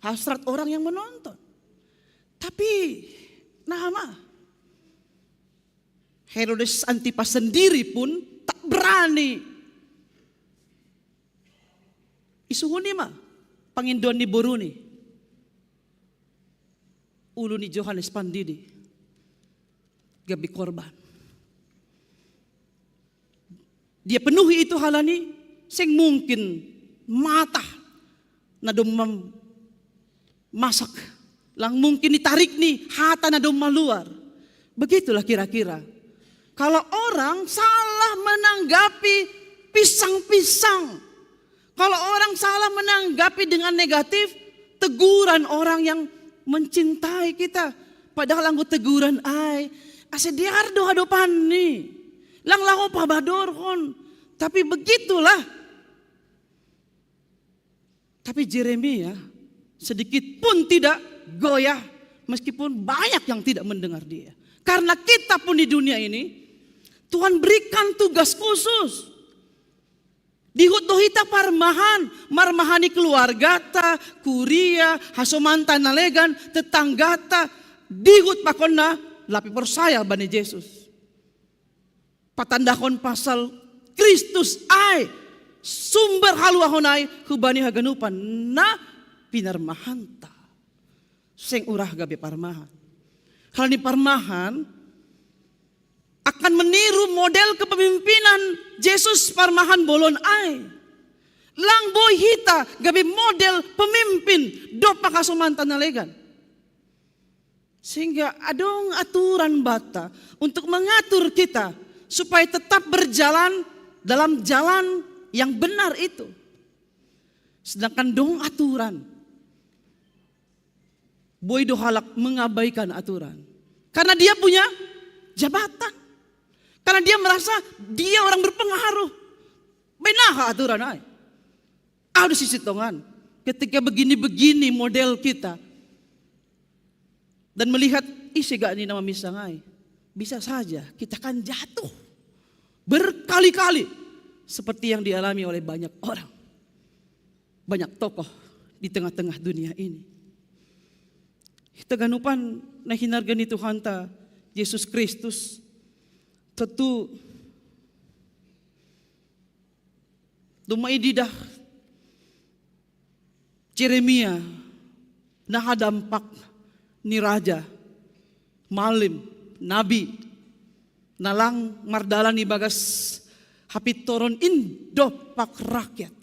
hasrat orang yang menonton. Tapi, nah, ma, Herodes Antipas sendiri pun tak berani. Isuhuni ma pangindoan ni boru ni, ulu ni Johannes Pandidi, gabe korban. Dia penuhi itu halani seng mungkin mata na domma masak, lang mungkin ditarik ni hata na domma luar. Begitulah kira-kira. Kalau orang salah menanggapi pisang-pisang, kalau orang salah menanggapi dengan negatif teguran orang yang mencintai kita, padahal anggo teguran ai ase dear do hadopanni, lang laho pabadorhon. Tapi begitulah. Tapi Jeremia sedikit pun tidak goyah, meskipun banyak yang tidak mendengar dia. Karena kita pun di dunia ini, Tuhan berikan tugas khusus. Dihut do hita parmahan, marmahani keluargata, kuria, hasomanta na legan, tetanggata, dihut pakon na lape porsaya bani Jesus. Patandahon pasal Kristus ai, sumber haluahon ai hubani haganupan na pinarmahanta. Seng urah gabe parmahan. Halani parmahan akan meniru model kepemimpinan Jesus parmahan bolon ai. Lang boi hita gabe model pemimpin dompak hasomanta na legan. Sehingga adong aturan banta untuk mengatur kita supaya tetap berjalan dalam jalan yang benar itu. Sedangkan dong aturan, boi do halak mengabaikan aturan. Karena dia punya jabatan. Karena dia merasa dia orang berpengaruh. Benaha aturan ai. Au do sisintongan. Ketika begini-begini model kita dan melihat isi gak ni nama misangai, bisa saja kita akan jatuh berkali-kali seperti yang dialami oleh banyak orang, banyak tokoh di tengah-tengah dunia ini. Haganupan na hinarga ni Tuhanta Jesus Kristus, tentu domma ididah Jeremia na hadampak ni raja, malim, nabi, na lang mardalan ibagas hapintoron in dompak rakyat.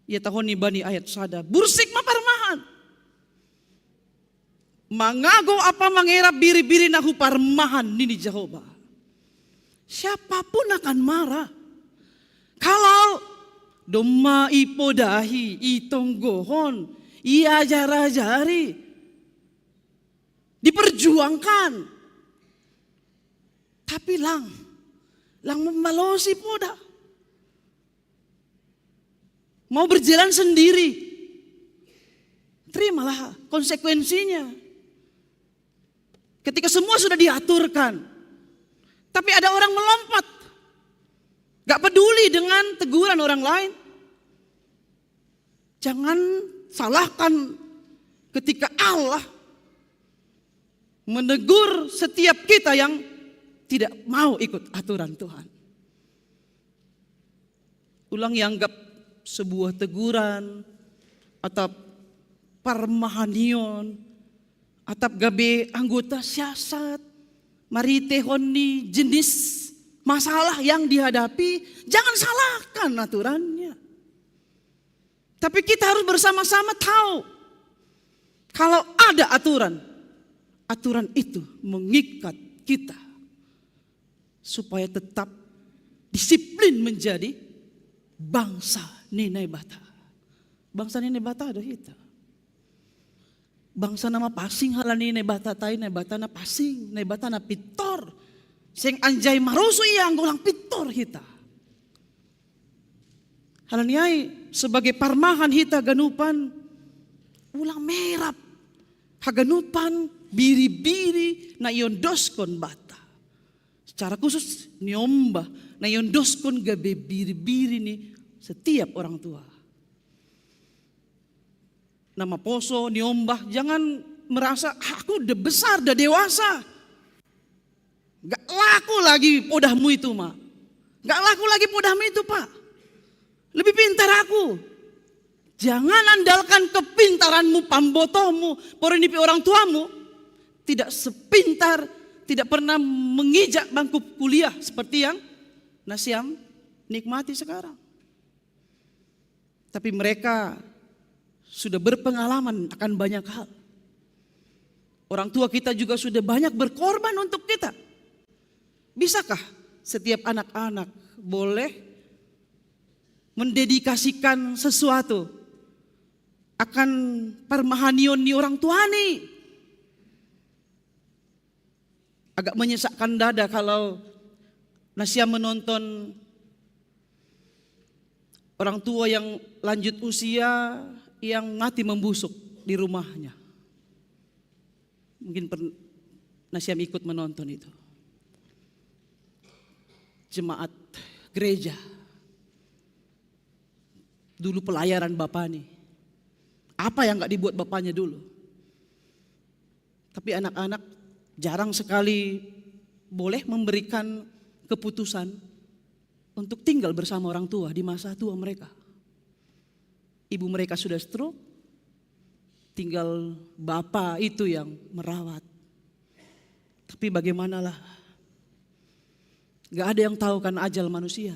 Ia tahon ni bani ayat sada, bursik ma parmahan. Mangago apa mangerap biri-biri na huparmahan nini Jahowa. Siapapun akan marah. Kalau domma ipodahi, itonggohon, iajar-ajari, diperjuangkan. Tapi lang, lang malosi poda. Mau berjalan sendiri. Terimalah konsekuensinya. Ketika semua sudah diaturkan, tapi ada orang melompat, gak peduli dengan teguran orang lain. Jangan salahkan ketika Allah menegur setiap kita yang tidak mau ikut aturan Tuhan. Ulang yang anggap sebuah teguran atau parmahanion atau gabe anggota siasat, maritehon ni jenis masalah yang dihadapi, jangan salahkan aturannya. Tapi kita harus bersama-sama tahu kalau ada aturan, aturan itu mengikat kita supaya tetap disiplin menjadi bangsa ni Naibata. Bangsa ni Naibata ada kita. Bangsa nama pasing hala ni Naibata tai, Naibata na pasing, Naibata na pitor. Seng anjai marusu ia anggolang pitor kita. Halaniai sebagai parmahan hita ganupan ulang merap haganupan biri-biri na iondoskon bata. Secara khusus niombah na iondoskon gabe biri-biri ni setiap orang tua. Nama poso niombah, jangan merasa, "Ah, aku udah besar, udah dewasa. Gak laku lagi podahmu itu, Ma. Gak laku lagi podahmu itu, Pak. Lebih pintar aku." Jangan andalkan kepintaranmu, pambotohmu, porinipi orang tuamu. Tidak sepintar, tidak pernah mengijak bangku kuliah seperti yang nasiam nikmati sekarang. Tapi mereka sudah berpengalaman akan banyak hal. Orang tua kita juga sudah banyak berkorban untuk kita. Bisakah setiap anak-anak boleh mendedikasikan sesuatu akan parmahanion ni orang tuani? Agak menyesakkan dada kalau nasiam menonton orang tua yang lanjut usia yang mati membusuk di rumahnya. Mungkin pernah nasiam ikut menonton itu. Jemaat gereja. Dulu pelayaran Bapak nih. Apa yang nggak dibuat Bapaknya dulu? Tapi anak-anak jarang sekali boleh memberikan keputusan untuk tinggal bersama orang tua di masa tua mereka. Ibu mereka sudah stroke, tinggal bapak itu yang merawat. Tapi bagaimanalah, gak ada yang tahu kan ajal manusia.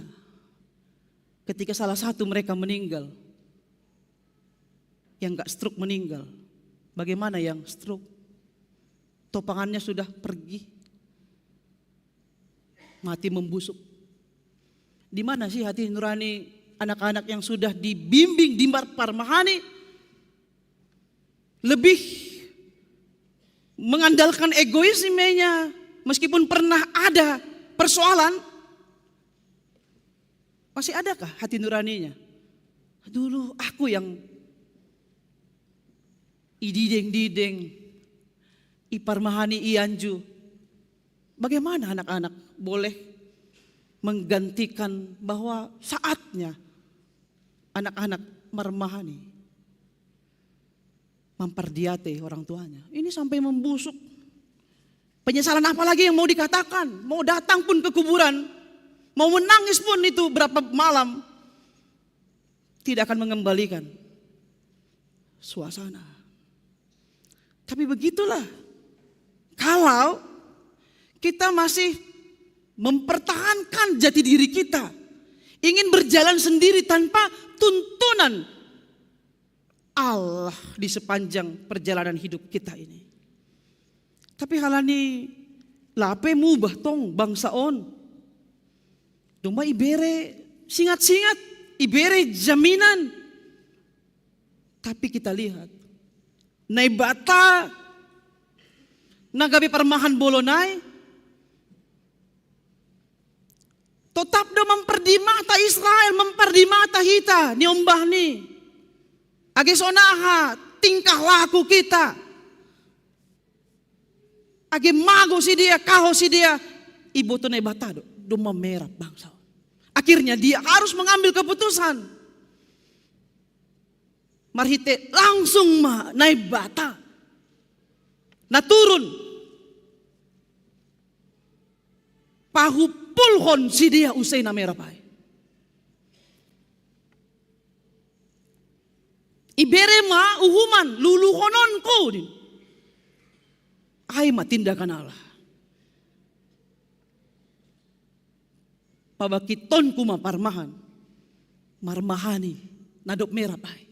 Ketika salah satu mereka meninggal, yang gak stroke meninggal, bagaimana yang stroke? Topangannya sudah pergi, mati membusuk. Di mana sih hati nurani anak-anak yang sudah dibimbing di parmahani? Lebih mengandalkan egoismenya, meskipun pernah ada persoalan, masih adakah hati nuraninya? Dulu aku yang idideng-dideng, iparmahani ianju. Bagaimana anak-anak boleh menggantikan bahwa saatnya anak-anak marmahani mampardiate orang tuanya? Ini sampai membusuk. Penyesalan apa lagi yang mau dikatakan? Mau datang pun ke kuburan, mau menangis pun itu berapa malam, tidak akan mengembalikan suasana. Tapi begitulah, kalau kita masih mempertahankan jati diri kita, ingin berjalan sendiri tanpa tuntunan Allah di sepanjang perjalanan hidup kita ini. Tapi halani lape mubah tong bangsa on. Domba ibere singat-singat, ibere jaminan. Tapi kita lihat, Naibata na gabe parmahan bolonai, totap do mampardimata Israel, mampardimata hita, niombah ni. Age sonaha tingkah laku kita. Age mago si dia, kaho si dia, iboto Naibata do, do mamerap bangsa. Akhirnya dia harus mengambil keputusan. Marhite langsung ma Naibata na turun pahupulhon sidea use na merap ai. Ibere ma uhuman luluhononku nin. Ai ma tindakan Allah. Pabakitonku ma parmahan, marmahani na dob merap ai.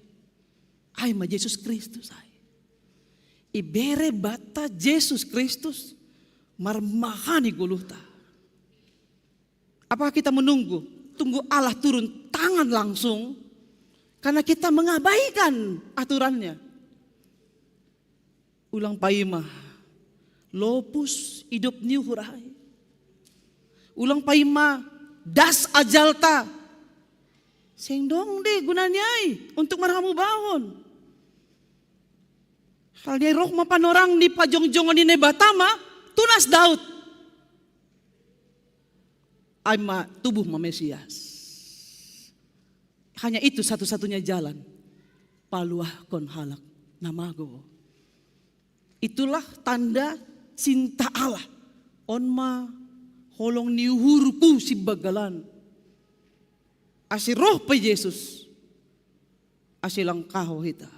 Ai ma Jesus Kristus ai. Ibere bata Jesus Kristus marmahani goluhta. Apakah kita menunggu, tunggu Allah turun tangan langsung karena kita mengabaikan aturannya? Ulang paima lopus idop ni uhur ai. Ulang paima das ajalta. Seng dong de gunani ai untuk marhamu bahon. Hal ni roh ma panorang ni pajongjongon ni Naibata ma tunas Daud. Ai ma tubuh ma Mesias. Hanya itu satu-satunya jalan paluahkon halak na mago. Itulah tanda cinta Allah. On ma holong ni uhurku sibagalan. Ase roh pe Jesus, ase langkaho hita.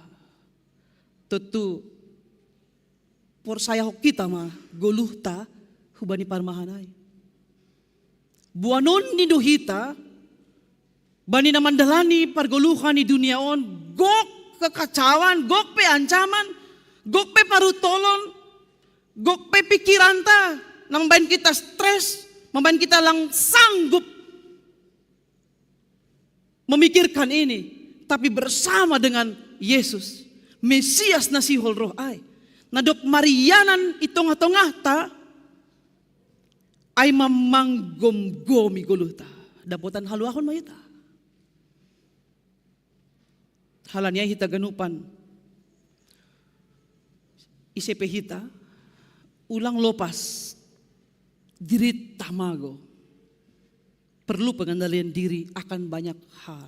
Tontu porsayahon hita ma goluhta hubani parmahan ai. Boanon ni do hita bani na mandalani pargoluhan ni dunia on, gok kekacauan, gok pe ancaman, gok pe parutolon, gok pe pikiranta na mambahen hita stres, mambahen hita lang sanggup memikirkan ini, tapi bersama dengan Yesus, Mesias na sihol roh ai, na dob marianan i tongah-tongahta, ai ma manggomgomi goluhta. Dapotan haluahon ma hita. Halani ai hita ganupan, ise pe hita, ulang lopas dirita mago. Perlu pengendalian diri akan banyak hal.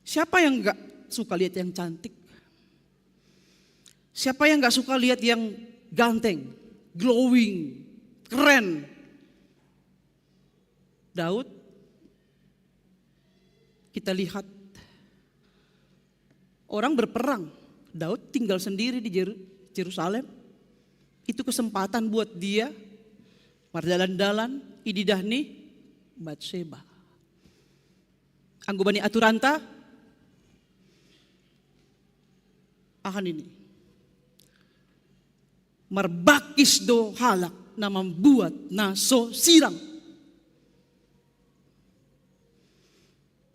Siapa yang nggak suka lihat yang cantik? Siapa yang nggak suka lihat yang ganteng, glowing, keren? Daud, kita lihat orang berperang. Daud tinggal sendiri di Jeru- Jerusalem. Itu kesempatan buat dia mardalan-dalan, ididah ni Batseba. Anggo bani aturanta, aha nini, marbangkis do halak na mambuat na so sirang.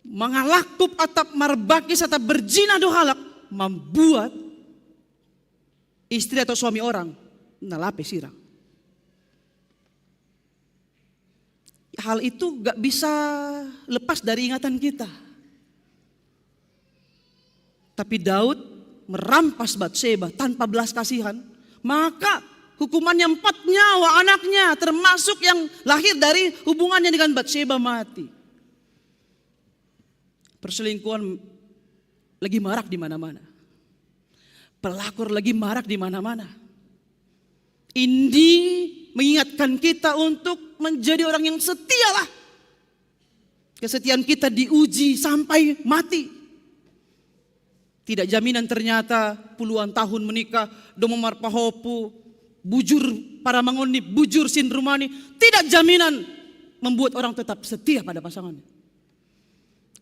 Mangalangkup atap marbangkis atap berzina do halak mambuat istri atau suami orang na lape sirang. Hal itu gak bisa lepas dari ingatan kita. Tapi Daud merampas Batseba tanpa belas kasihan, maka hukumannya empat nyawa anaknya, termasuk yang lahir dari hubungannya dengan Batseba, mati. Perselingkuhan lagi marak di mana-mana. Pelakor lagi marak di mana-mana. Ini mengingatkan kita untuk menjadi orang yang setialah. Kesetiaan kita diuji sampai mati. Tidak jaminan ternyata puluhan tahun menikah, domo marpahopu, bujur paramangonni, bujur sin rumani, tidak jaminan membuat orang tetap setia pada pasangannya.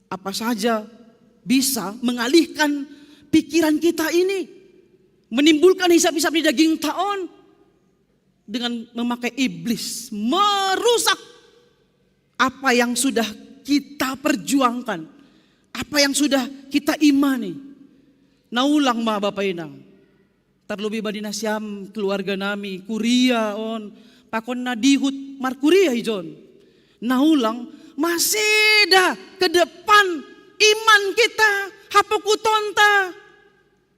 Apa saja bisa mengalihkan pikiran kita ini, menimbulkan hisap-hisap di daging taon dengan memakai iblis, merusak apa yang sudah kita perjuangkan, apa yang sudah kita imani. Na ulang ma Bapa Inang, tarlobi bani nasiam keluarga nami, kuria on, pakon na dihut markuria ijon. Na ulang, maseda ke depan iman kita, hapokutonta,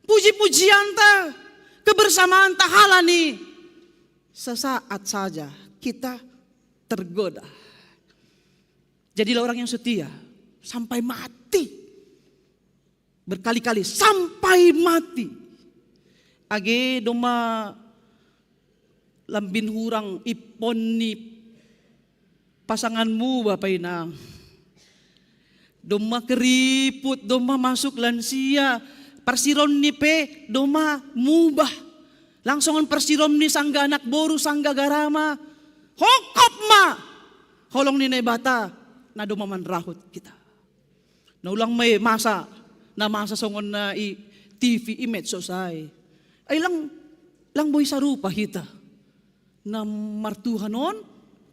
puji-pujianta, kebersamaanta halani sesaat saja kita tergoda. Jadilah orang yang setia sampai mati. Berkali-kali sampai mati. Age domma lambin hurang ippon ni pasanganmu, Bapak Inang. Domma keriput, domma masuk lansia, parsiron ni pe domma mubah. Langsungon parsiron ni sangga anak boru, sangga garama. Hongkop ma holong ni Naibata, na domma manrahut kita. Na ulang mai masa, na masa songon na i T V, i medsos ai. Ai lang, lang boi sarupa hita. Na martuhan on,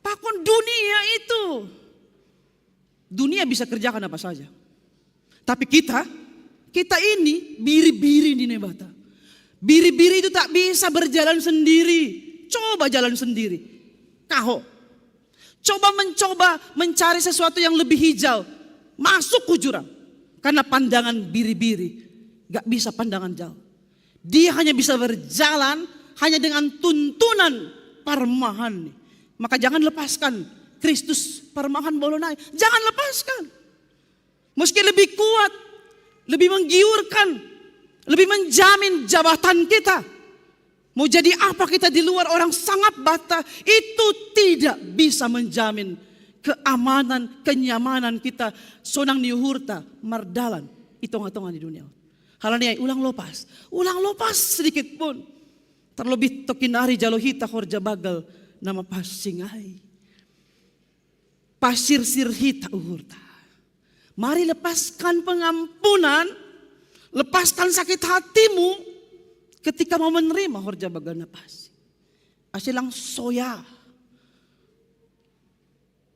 pakon dunia itu. Dunia bisa kerjakan apa saja. Tapi kita, kita ini biri-biri di Naibata. Biri-biri itu tak bisa berjalan sendiri. Coba jalan sendiri. Kaho. Coba mencoba mencari sesuatu yang lebih hijau. Masuk ke jurang. Karena pandangan biri-biri. Gak bisa pandangan jauh. Dia hanya bisa berjalan hanya dengan tuntunan parmahan. Maka jangan lepaskan Kristus parmahan bolon ai. Jangan lepaskan. Meski lebih kuat, lebih menggiurkan, lebih menjamin jabatan kita. Mau jadi apa kita di luar orang sangap bata, itu tidak bisa menjamin keamanan, kenyamanan kita sonang ni uhurta mardalan i tonga-tonga ni dunia. Halani ai ulang lopas, ulang lopas sedikit pun. Terlebih tokin ari jalo hita horja banggal na mapansing ai. Pasirsir hita uhurta. Mari lepaskan pengampunan, lepaskan sakit hatimu ketika mau menerima horja banggal na pansing. Ase lang soya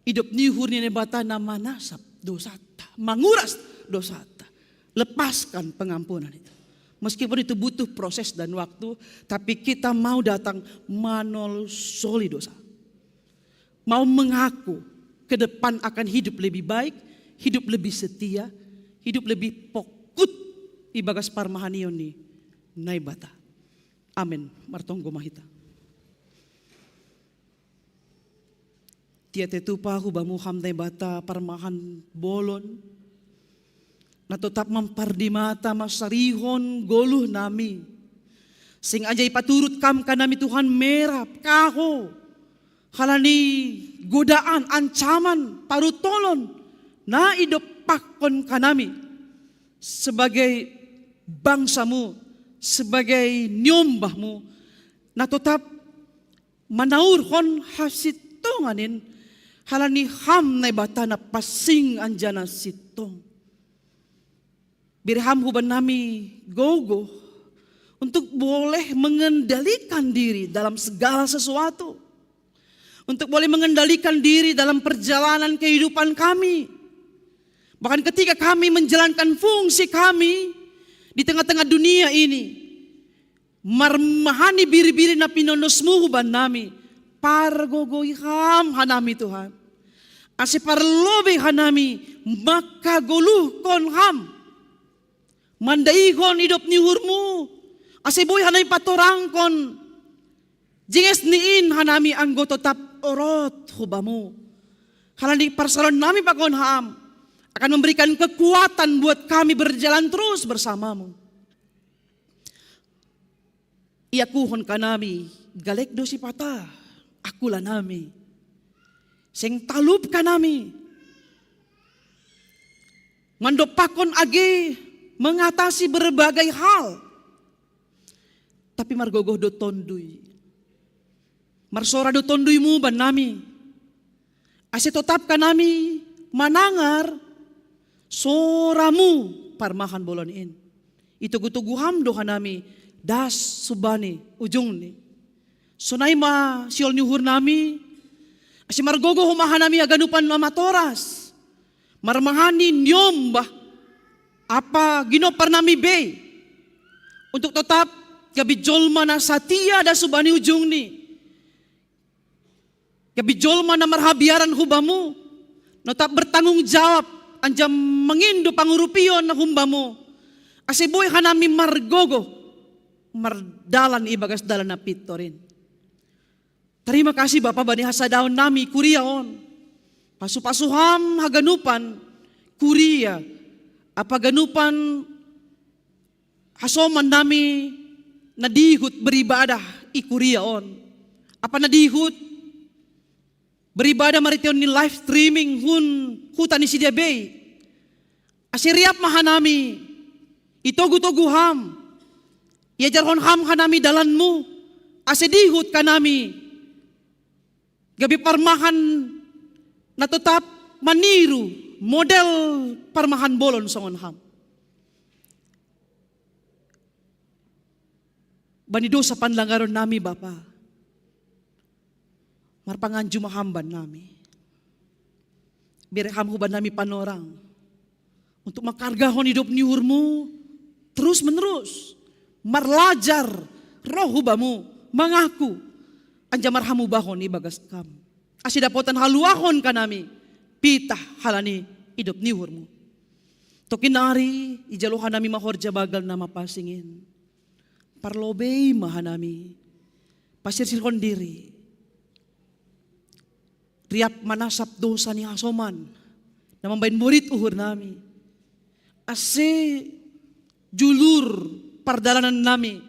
idop ni uhur ni Naibata na manasap dosanta, manguras dosanta. Lepaskan pengampunan itu. Meskipun itu butuh proses dan waktu, tapi kita mau datang manolsoli dosa. Mau mengaku ke depan akan hidup lebih baik, hidup lebih setia, hidup lebih pokut ibagas parmahanion ni Naibata. Amin. Martonggo ma hita. Tiate tupa hubamu Ham Naibata parmahan bolon, na totap mampardimata mansarihon goluh nami. Sing ajai paturut Kam kanami Tuhan merap, kaho, halani godaan, ancaman, parutolon na idompakkon kanami sebagai bangsamu, sebagai niombahmu, na totap manaurhon hasintongan in, halani Ham Naibata na pansing anjana sintong. Bere Ham huban nami gogo untuk boleh mengendalikan diri dalam segala sesuatu. Untuk boleh mengendalikan diri dalam perjalanan kehidupan kami. Bahkan ketika kami menjalankan fungsi kami di tengah-tengah dunia ini, marmahani biri-biri na pinonosmu huban nami, pargogoi Ham hanami Tuhan. Ase parlobei hanami mangkagoluhkon Ham, mandaihon idop ni uhurmu, ase boi hanami patorangkon jinges ni in hanami anggo totap orot hubamu. Halani parsaoran nami pakon Ham akan memberikan kekuatan buat kami berjalan terus bersamamu. Iakuhon kanami, galek do sipata, akula nami. Seng talup kanami mandompakkon age mengatasi berbagai hal. Tapi margogoh do Tonduy. Marsora do Tonduymu bannami. Ase totap kanami manangar soramu parmahan bolon in. Itogu-togu Ham do hanami das subani ujungni. Sonai ma siol ni uhur nami, ase margogoh ma hanami haganupan na matoras, marmahani niombah ampa ginompar nami bei, untuk totap gabe jolma na satia das subani ujungni. Gabe jolma na marhabiaran hubamu, na totap bertanggung jawab anjaha mangindo pangurupion na humbamu, ase boi hanami margogoh mardalan ibagas dalan na pintor in. Tarima kasih Bapa bani hasadaon nami kuria on. Pasu-pasu Ham haganupan kuria, ampa haganupan hasoman nami na dihut beribadah i kuria on. Apan na dihut beribadah marhitehon ni live streaming hun huta ni sidea be i. Ase riap ma hanami, itogu-togu Ham, iajarhon Ham hanami dalanMu, ase dihut hanami gabe parmahan na totap maniru model parmahan bolon songon Ham. Bani dosa panlangaron nami, Bapa, marpanganju ma Ham bannami. Bere Ham hu bannami panorang untuk mangkargahon idop ni uhurMu terus menerus, marlajar roh hu Bamu, mangaku, anjaha marhamubahon ibagas Ham, ase dapotan haluahon hanami pitah halani idop ni uhurMu. Tongkin nari ijalo hanami ma horja banggal na mapansing in. Parlobei ma hanami, pasirsirhon diri, riap manasap dosa ni hasoman na mambahen borit uhur nami, ase julur pardalanan nami,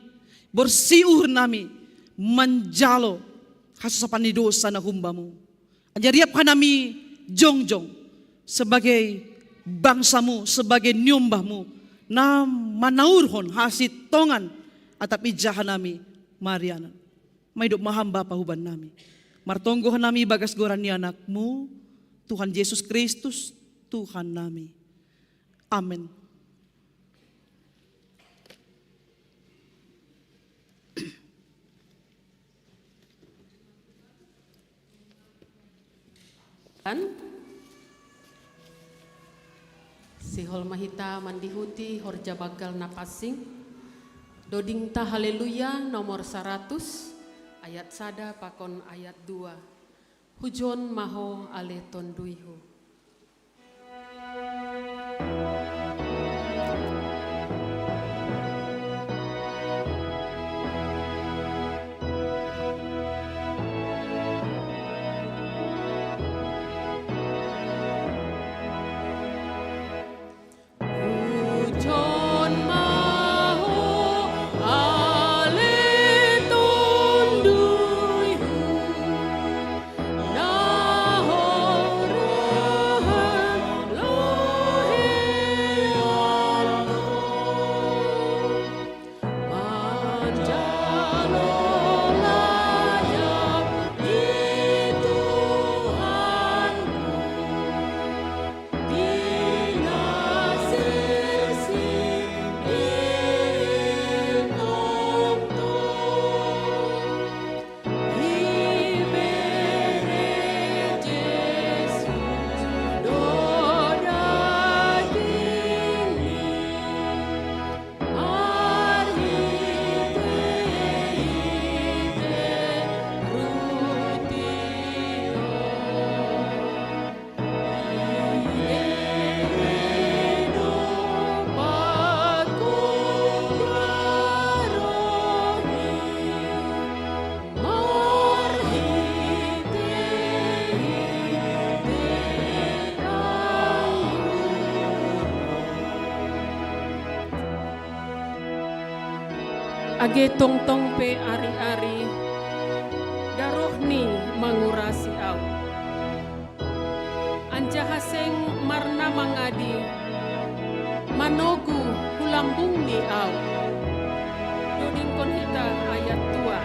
borsih uhur nami manjalo hasosapan ni dosa na humbamu. Anjaha riap hanami jongjong sebagai bangsamu, sebagai niombahmu, na manaurhon hasintongan atap ija hanami marianan. Maidop ma Ham Bapa huban nami. Martonggo hanami bagas goran ni Anakmu, Tuhan Jesus Kristus, Tuhan nami. Amen. Sihol ma hita mandihuti horja banggal na pansing. Dodingta Haleluya nomor saratus, ayat sada pakon ayat dua. Hujon ma Ho ale TonduyHu. Age tongtong pe ari-ari, darohNi mangurasi ahu. Anjaha seng marna mangadi, manogu hu lambungNi ahu. Dodingkon hita ayat dua.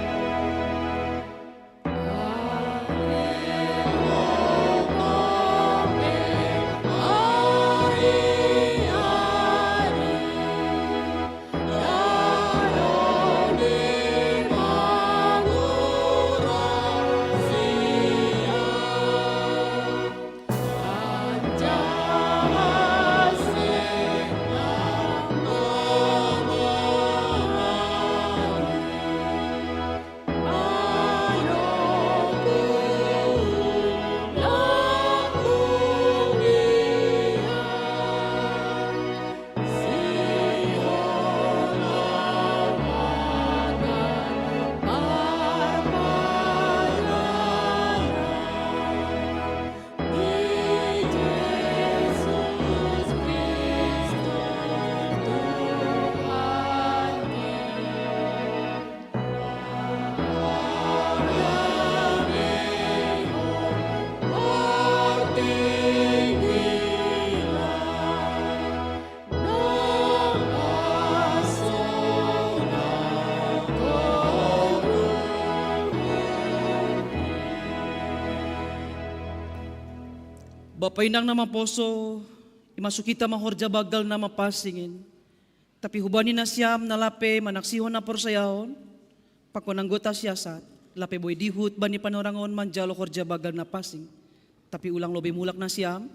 Bapa inang na maposo, imasuk hita ma horja bagal na mapasingin. Tapi hubani nasiam na lape manaksihon na porsayaon, pakon anggota siasat, lape boi dihut bani panorangon manjalo horja bagal na pasing. Tapi ulang lobei mulak nasiam,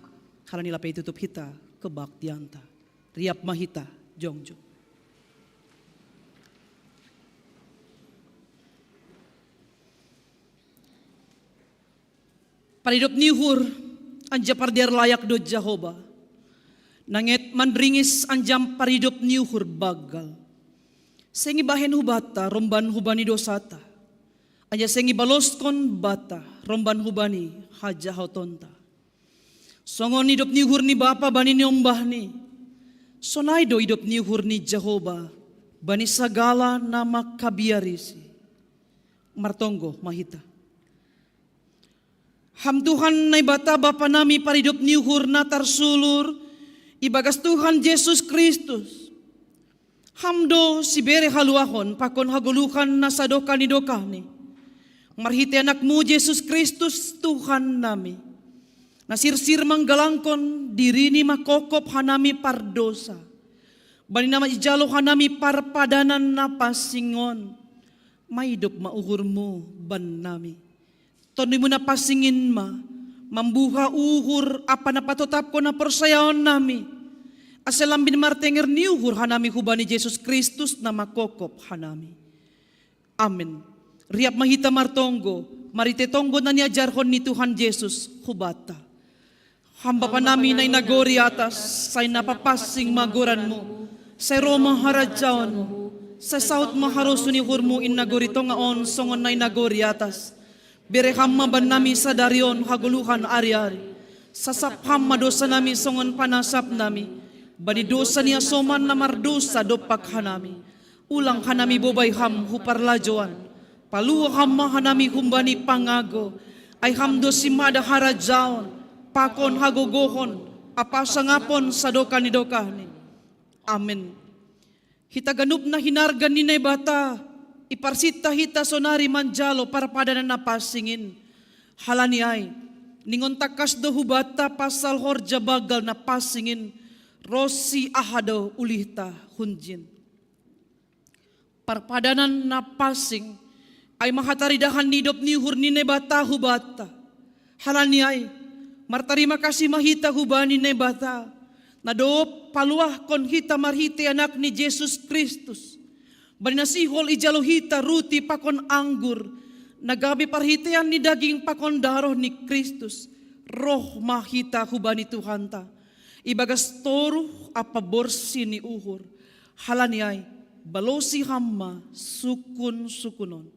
halani lape itutup hita kebaktianta. Riap ma hita, jongjo. Paridop ni uhur, anja pardear layak do Jahoba. Nanget manringis anja paridop ni uhur bagal. Seng ibahen hubata romban hubani dosata. Anja seng ibaloskon bata romban hubani hajahotonta. Songon idop ni uhur ni bapa bani niombahni. Sonai do idop ni uhur ni Jahoba bani sagala na mangkabiarisi. Martonggo ma hita. Ham Tuhan Naibata Bapa nami paridop ni uhur na tarsulur, ibagas Tuhan Jesus Kristus. Ham do sibere haluahon pakon hagoluhan na sadokah ni dokahni. Marhite anakmu Jesus Kristus Tuhan nami. Na sirsir manggalangkon dirini mangkopkop hanami pardosa. Bani na manjalo hanami parpadanan na pasingon. Maidop ma uhurmu bannami. Tonduimu na pasingin ma, mambuha uhur apa na patotapkon na porsayaon nami. Ase lambin martenger ni uhur hanami hubani Jesus Kristus na mangkopkop hanami. Amen. Riap ma hita martonggo, marhite tonggo na niajarhon ni Tuhan Jesus hubata. Ham Bapa nami na i nagori atas, sai na papasing ma goranmu. Sai ro ma harajaonmu. Sai saut ma harosuh ni uhurmu i nagori tonga on songon na i nagori atas. Bere ham ma bannami sadari on hagoluhan ari-ari. Sasap ham ma dosanami songon panasapnami bani dosa ni asoman na mardosa dompak hanami. Ulang hanami bobai ham hu parlajouan. Palua ham ma hanami humbani pangago. Ai ham do simada harajaon, pakon hagogohon, ampa hasangapon sadokah ni dokahni. Amen. Hita ganup na hinarga ni Naibata, iparsinta hita sonari manjalo parpadanan na pasingin. Halani ai, ningon tangkas do hubata pasal horja bagal na pasingin, ronsi aha do ulihta hunjin. Parpadanan na pasing, ai ma hataridahan ni idop ni uhur ni Naibata hubata. Halani ai, martarima kasih ma hita hubani Naibata, na dob paluahkon hita marhite Anakni Jesus Kristus. Bani na sihol ijalo hita ruti pakon anggur, na gabe parhitean ni daging pakon daroh ni Kristus, roh ma hita hubani Tuhanta. Ibagas toruh ampa borsi ni uhur. Halani ai, balosi ham ma sukun-sukun on.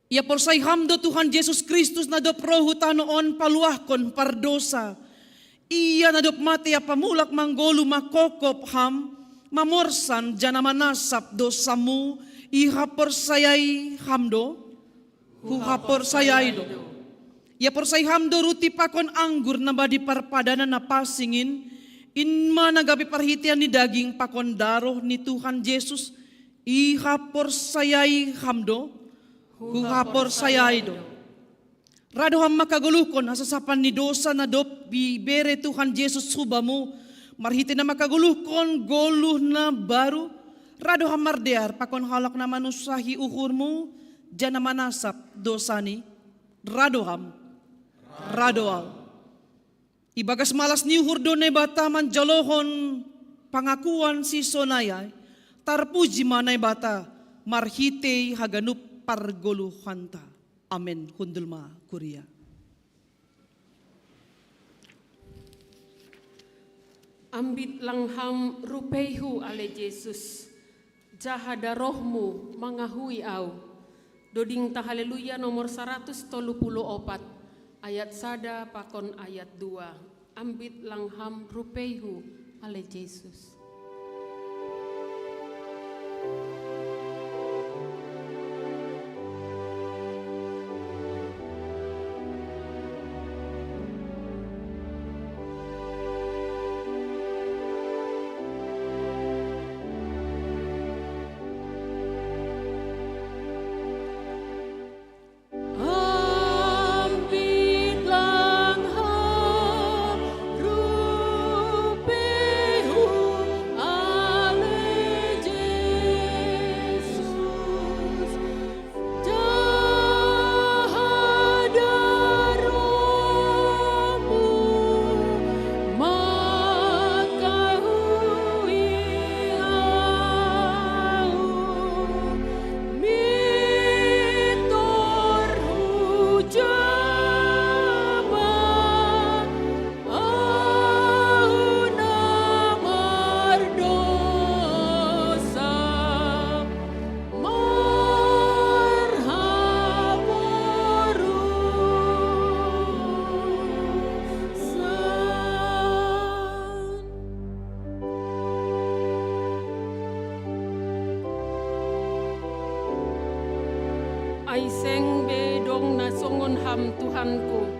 Ia porsai ham do Tuhan Jesus Kristus na dob ro hu tano on paluahkon pardosa. Ia na dob mate ampa mulak manggoluh mangkopkop ham, mamorsan janah manasap dosamu, ihaporsayai ham do? Huhaporsayai do. Ia porsai ham do ruti pakon anggur na badi parpadanan na pasingin, in ma na gabe parhitean ni daging pakon daroh ni Tuhan Jesus, ihaporsayai ham do? Huhaporsayai do. Rado ham mangkagoluhkon hasasapan ni dosa na dob ibere Tuhan Jesus hubamu, marhite na mangkagoluhkon goluh na baru, rado ham mardear pakon halak na manunsahi uhurmu, janah manasap dosani, rado ham, rado au. Ibagas malas ni uhur do Naibata manjalohon pangakuan sisonai ai, tarpuji ma Naibata marhitei haganup pargoluhanta. Amen. Hundul ma kuria. Ambit lang ham rupeihu ale Jesus, jaha darohmu mangahui au. Doding ta Haleluya nomor saratus tolu puluh opat, ayat sada pakon ayat dua. Ambit lang ham rupeihu ale Jesus. Ambit lang Ai seng be dong na songon Ham, Tuhanku,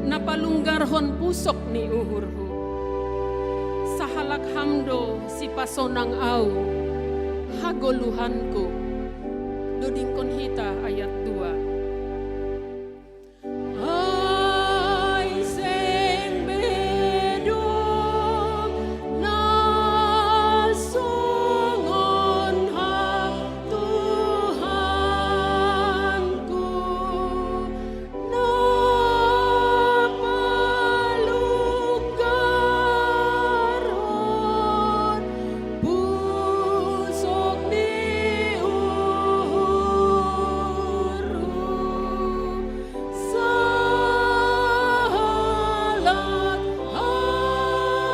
na palunggarhon pusok ni uhurhu. Sahalak Ham do sipasonang ahu, hagoluhanku. Dodingkon hita ayat dua. Ai seng be dong na songon Ham, Tuhanku, na palunggarhon pusok ni uhurhu. Sahalak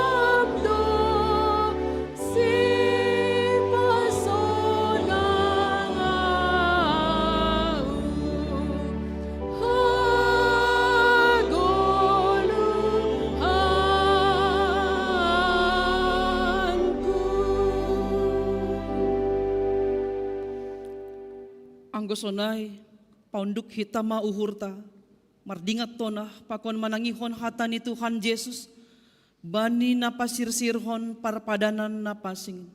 Ham do sipasonang ahu, hagoluhanku. Anggo sonai, paunduk hita ma uhurta, mardingat tona pakon manangihon hata ni Tuhan Jesus bani na pasirsirhon parpadanan na pansing.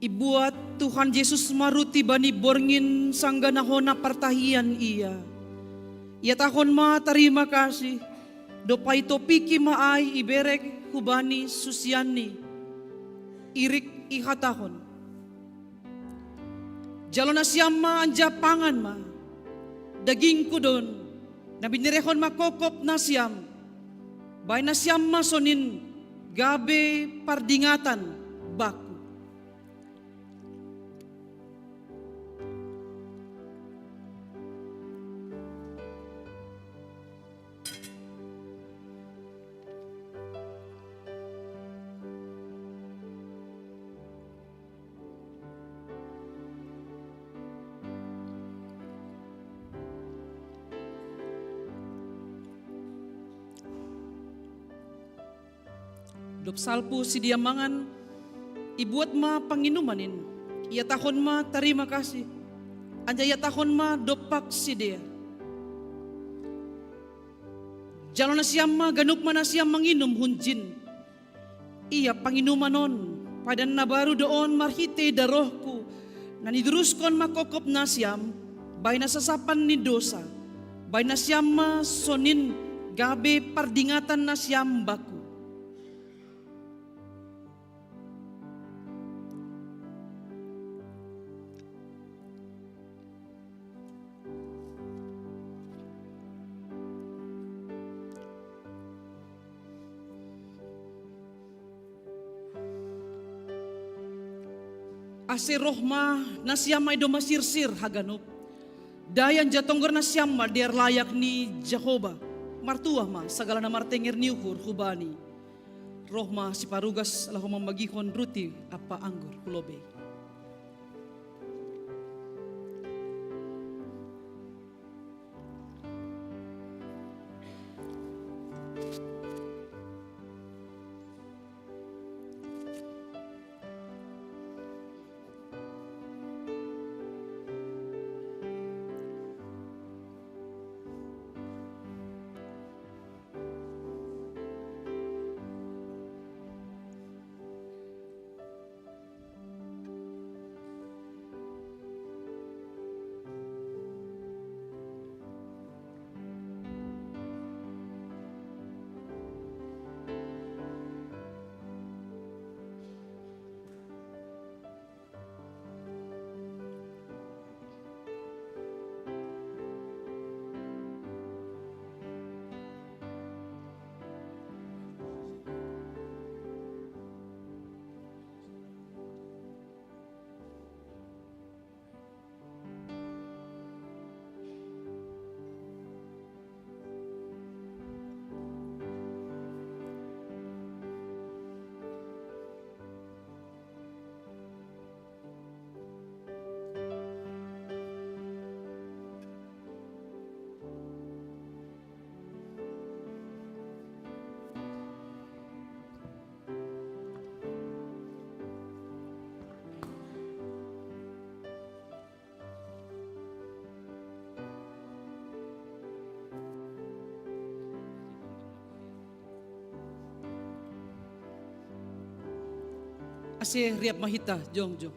Ibuat Tuhan Jesus ma ruti bani borngin sanggah na hona partahian Ia. Ihatahon ma tarima kasih, dob ai topiki ma ai iberek hubani susianni, irik ihatahon: Jalo nasiam ma anjaha pangan ma. DagingKu do on, na binerehon mangkopkop nasiam, bahen nasiam ma sonin gabe pardingatan Bakku. Dob salpu sidea mangan, ibuat ma panginuman in, ihatahon ma tarima kasih, anjaha ihatahon ma dompak sidea: Jalo nasiam ma ganup ma nasiam manginum hunjin. Ia panginuman on, padan na baru do on marhitei darohKu, na niduruskon mangkopkop nasiam bahen hasasapan ni dousa. Bahen nasiam ma sonin gabe pardingatan nasiam Bakku. Ase roh ma nasiam ai domma sirsir haganup. Dai anjaha tonggor nasiam ma dear layak ni Jahowa. Martuah ma sagala na martenger ni uhur hu Bani. Roh ma siparugas laho mambagihon ruti ampa anggur hu lobei. Sia riap mahita, jong, jong.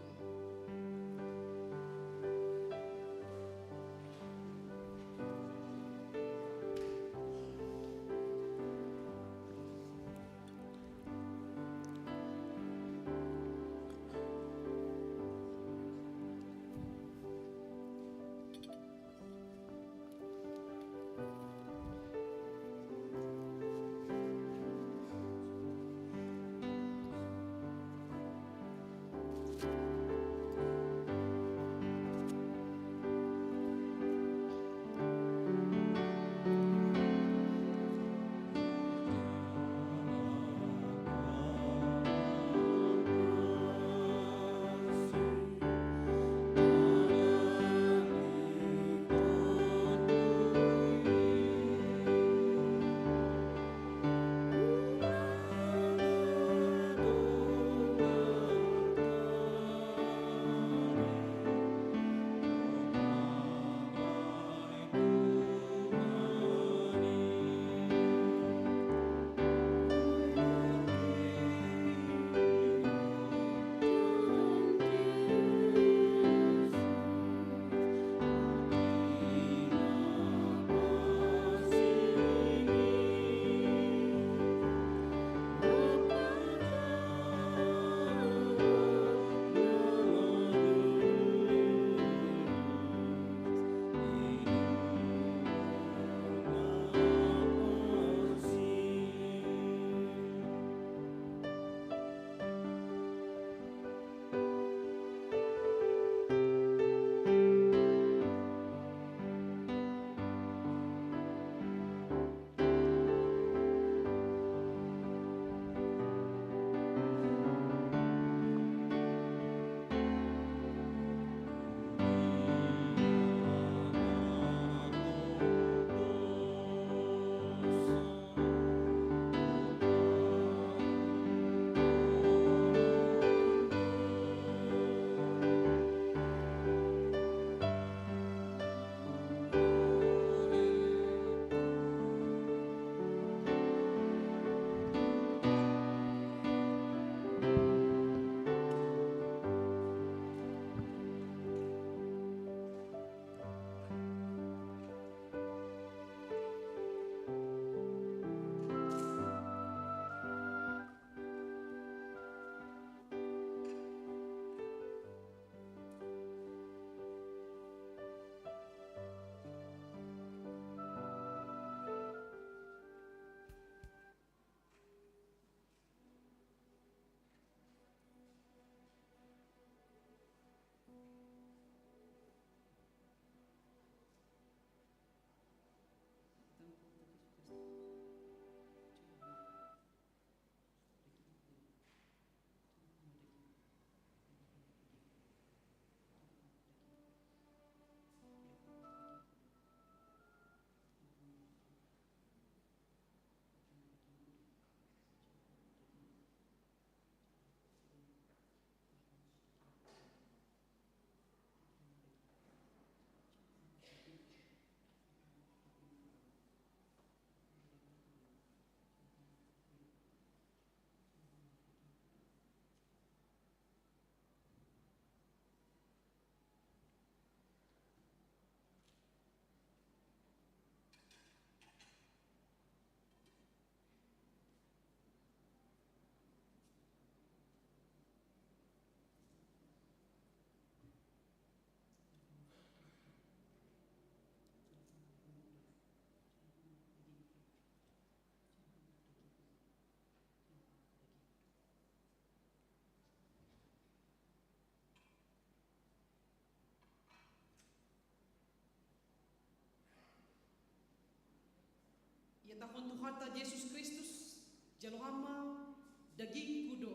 Iha tahun Tuhanta Jesus Kristus, jalo hama dagingku do,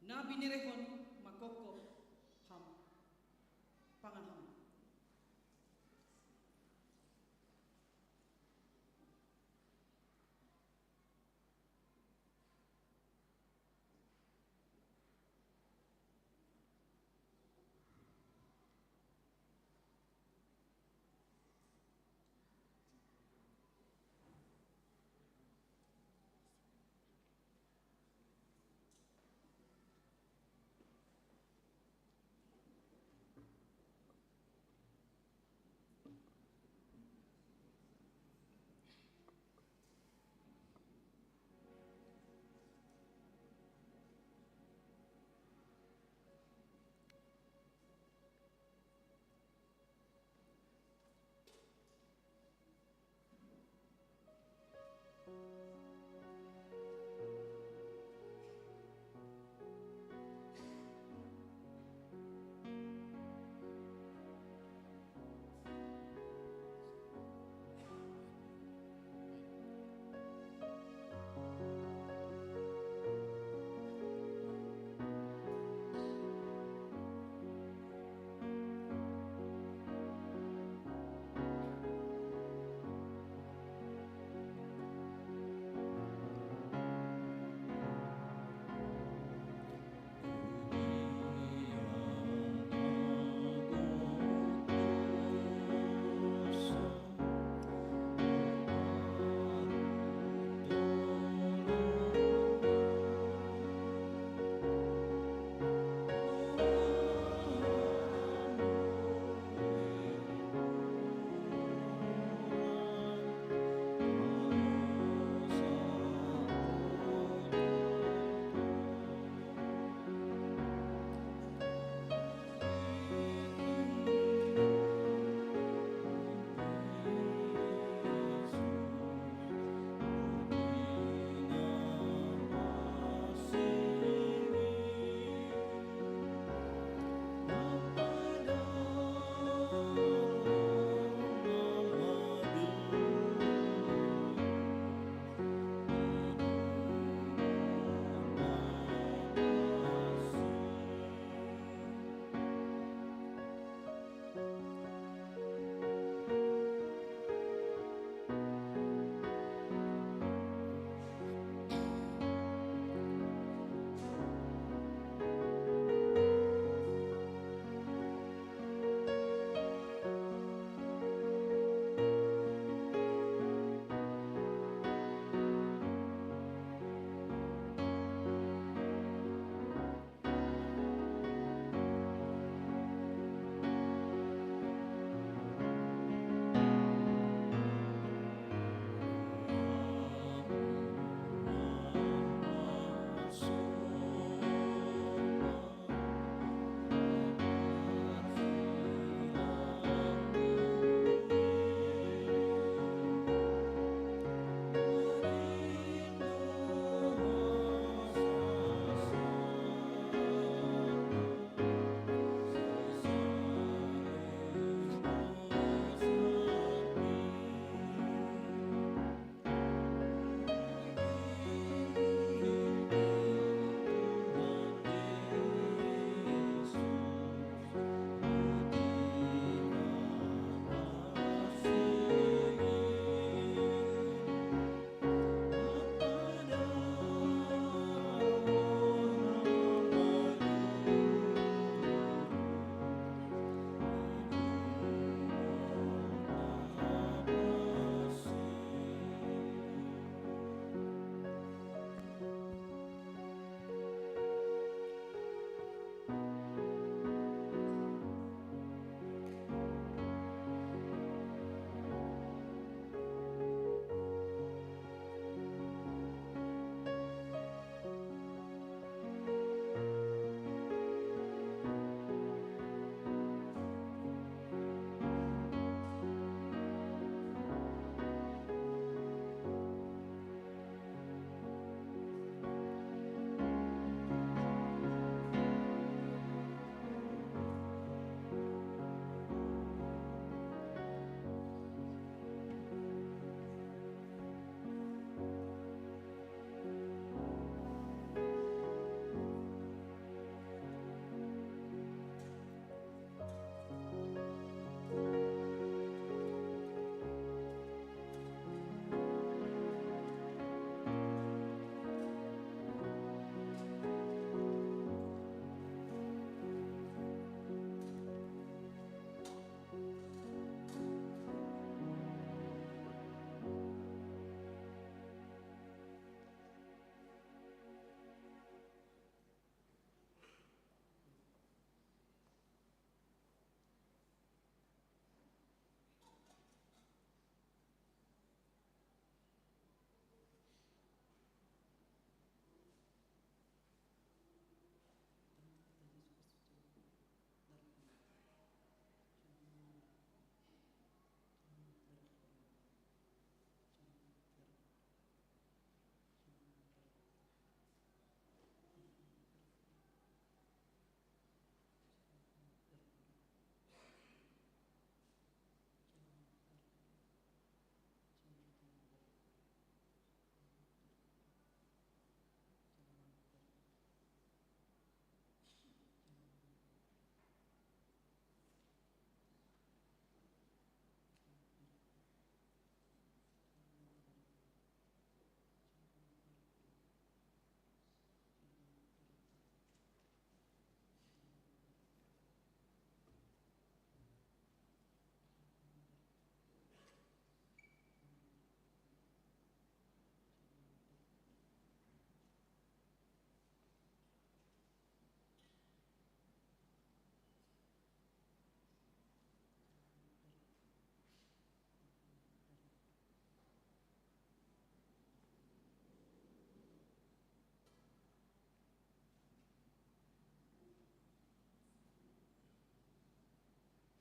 na binerehon makoko hama. Pangan hama.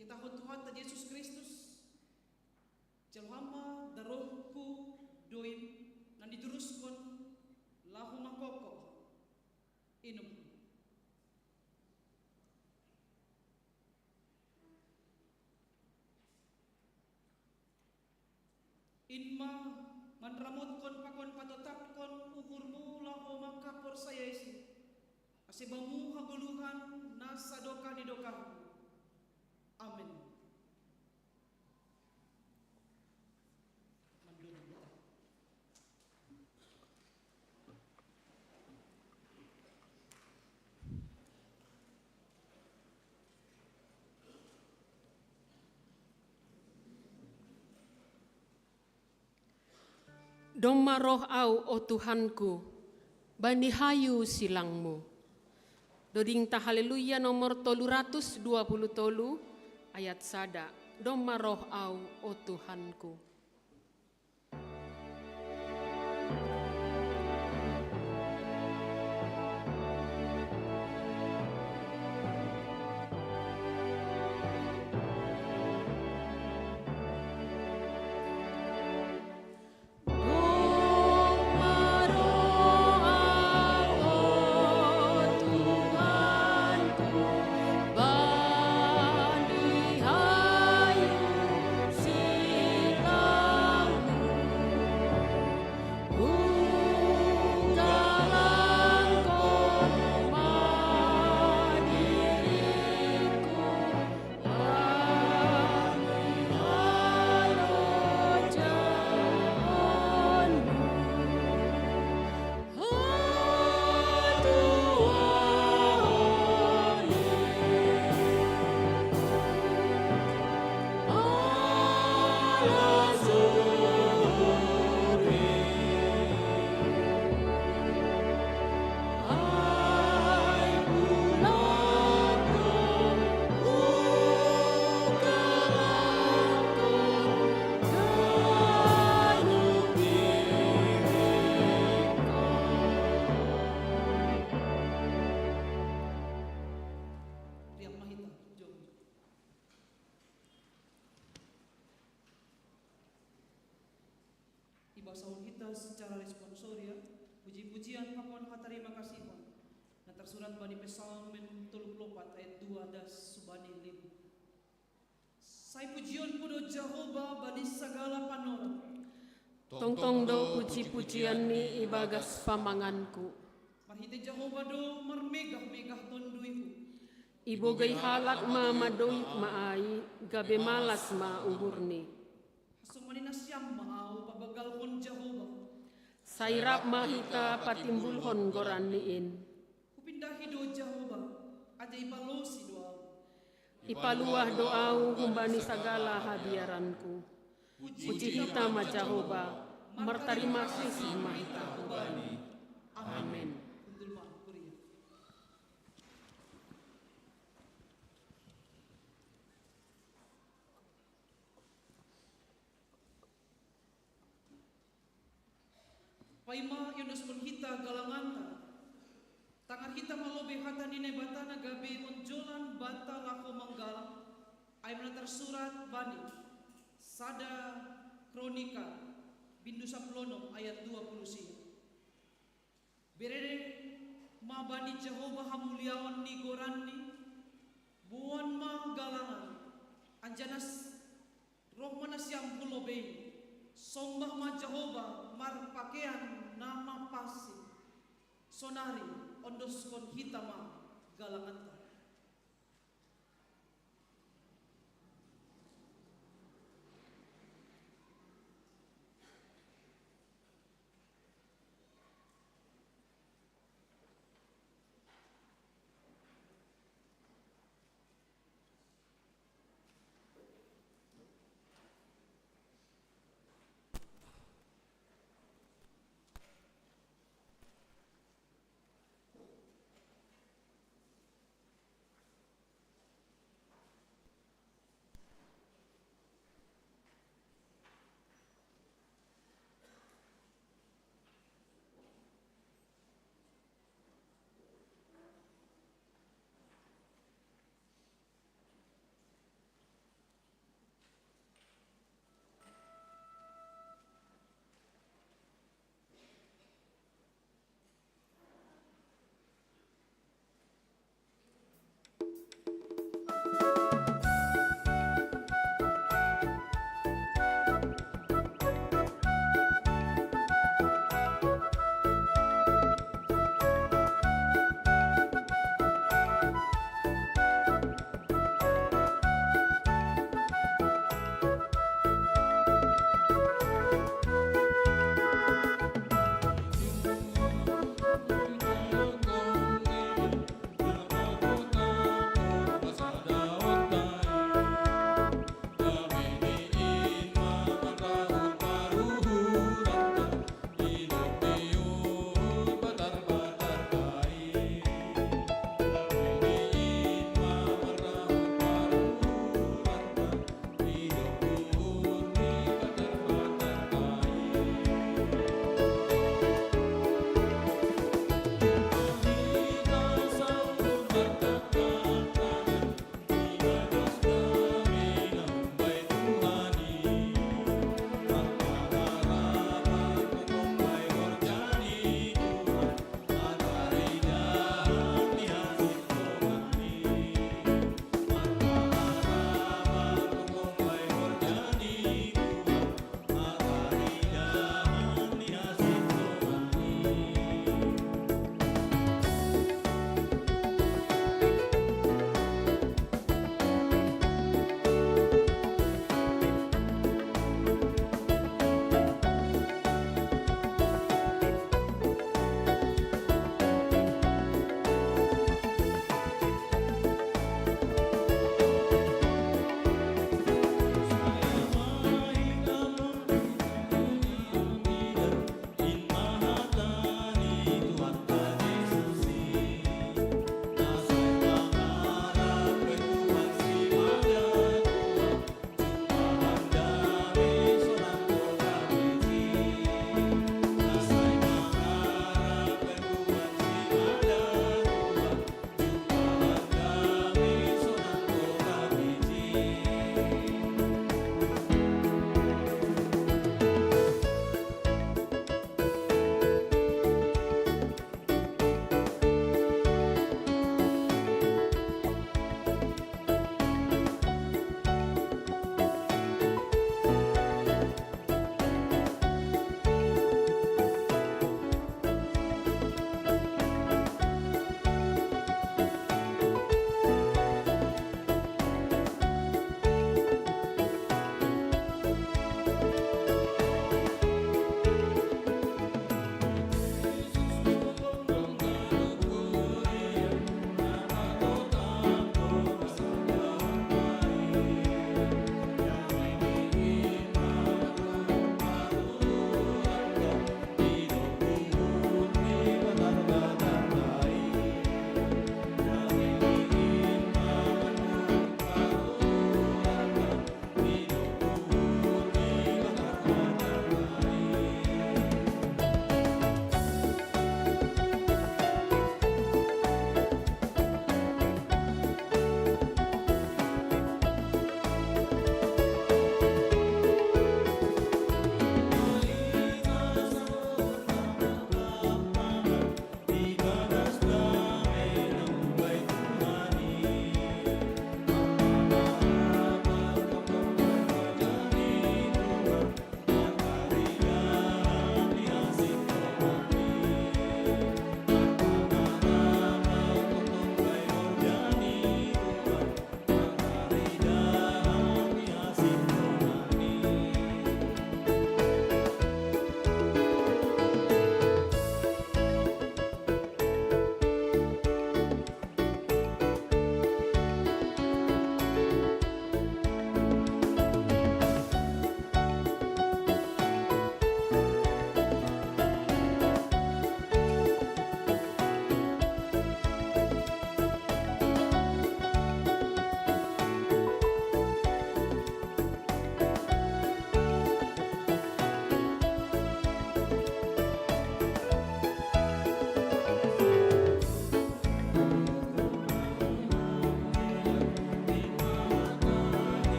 Kita ho Tuhanta Jesus Kristus, jalo hama darohku do in, na nituruskon laho mangkoko. Inum. In ma manramotkon pakon patotaphon uhurmu laho mangkaporsayaisi, ase bamu hagoluhan na sadokah ni dokahmu. Amen. Mandodong. Domma roh au, o Tuhanku, bani hayu silangmu. Dodingta Haleluya nomor tolu ratus dua puluh tolu, ayat sada. Domma roh au, o Tuhanku. Ibasahon hita secara responsoria puji-pujian pakon hatarima kasihon na tarsurat bani Psalmen tolu puluh opat ayat dua das subani lima. Sai pujionku do Jahowa bani sagala panorang. Tongtong do puji-pujianni ibagas pamanganku. Marhite Jahowa do marmegah-megah tonduiku. Ibogei halak ma madoit ma ai, gabe malas ma umurni. Hasumani nasiam ma au pabagalhon Jahowa. Sai rap ma hita patimbulhon goranni in. Hupindahi do Jahowa, ate ipalosi do au. Ipaluah do au humbani sagala habiaranku. Puji hita ma Jahowa, martarima kasih ma hita hubani. Amen. Amen. Paima iondoskon hita galanganta, tangar hita ma lobei hata ni Naibata na gabe onjolan banta laho manggalang, ai ma na tarsurat bani sada Kronika bindu sampulu onom ayat dua puluh sia. Bere ma bani Jahowa hamuliaon ni goranni, boan ma galangan, anjaha roh ma nasiam hu lobei, sombah ma Jahowa marpakean na mapansing. Sonari ondoskon hita ma galanganta.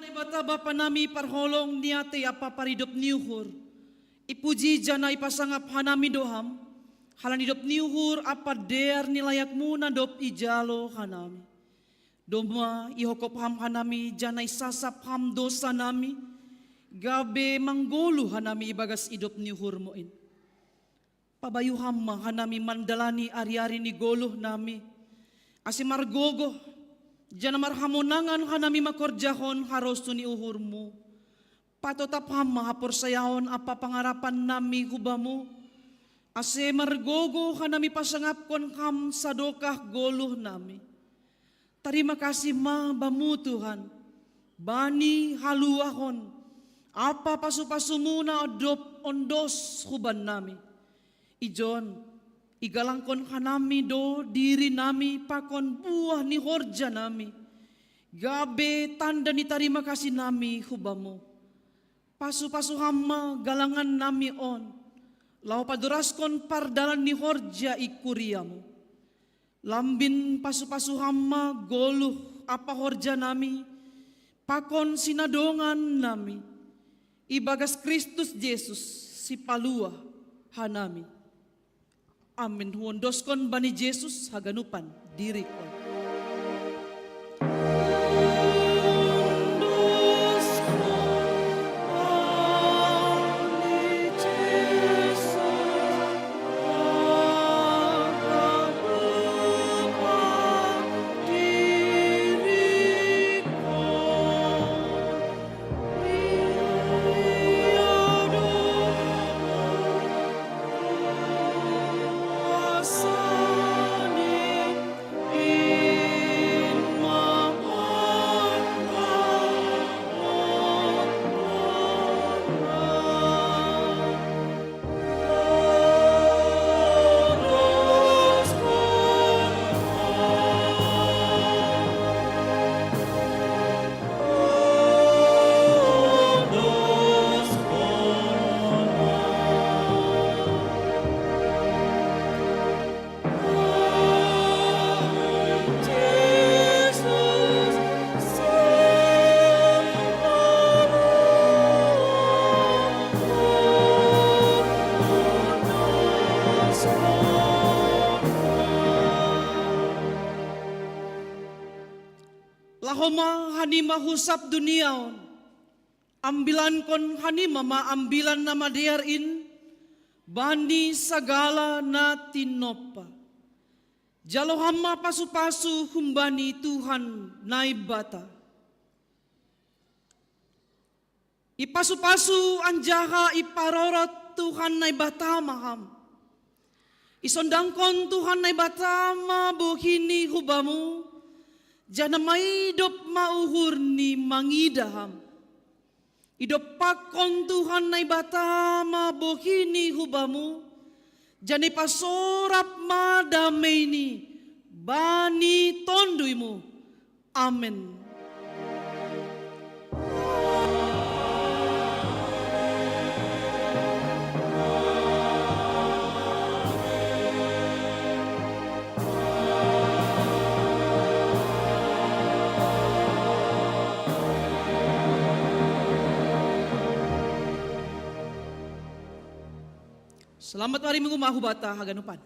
Naibata Bapa nami parholong ni atei ampa paridop ni uhur. Ipuji janah ipasangap hanami do Ham, halani idop ni uhur ampa dear ni layakMu na dob ijalo hanami. Domma ihogop Ham hanami janah isasap Ham dosa nami, gabe manggoluh hanami ibagas idop ni uhurMu in. Pabayu Ham ma hanami mandalani ari-ari ni goluh nami, ase margogoh, janah marhamonangan hanami mangkorjahon harosuh ni uhurMu. Patotap Ham ma haporsayaon ampa pangarapan nami hu Bamu, ase margogoh hanami pasangapkon Ham sadokah goluh nami. Tarima kasih ma Bamu Tuhan, bani haluahon ampa pasu-pasuMu na dob ondos huban nami. Ijon, igalangkon hanami do diri nami pakon buah ni horja nami, gabe tanda ni tarima kasih nami hu Bamu. Pasu-pasu Ham ma galangan nami on, laho padoraskon pardalan ni horja i kuria-Mu. Lambin pasu-pasu Ham ma goluh ampa horja nami, pakon sinadongan nami, ibagas Kristus Jesus, Sipaluah hanami. Amin. Huondoskon bani Jesus haganupan dirikon. Laho ma hanima hu sab dunia on, ambilankon hanima ma Ambilan Namadear in bani sagala na tinompa. Jalo Ham ma pasu-pasu humbani Tuhan Naibata. Ipasu-pasu anjaha iparorot Tuhan Naibata ma Ham. Isondangkon Tuhan Naibata ma bohini hu Bamu, janah maidop ma uhurni mangidah Ham. Idompakkon Tuhan Naibata ma bohini hu Bamu, janah ipasorap ma dameini bani tonduyMu. Amen. Selamat ari Minggu ma hubanta haganupan.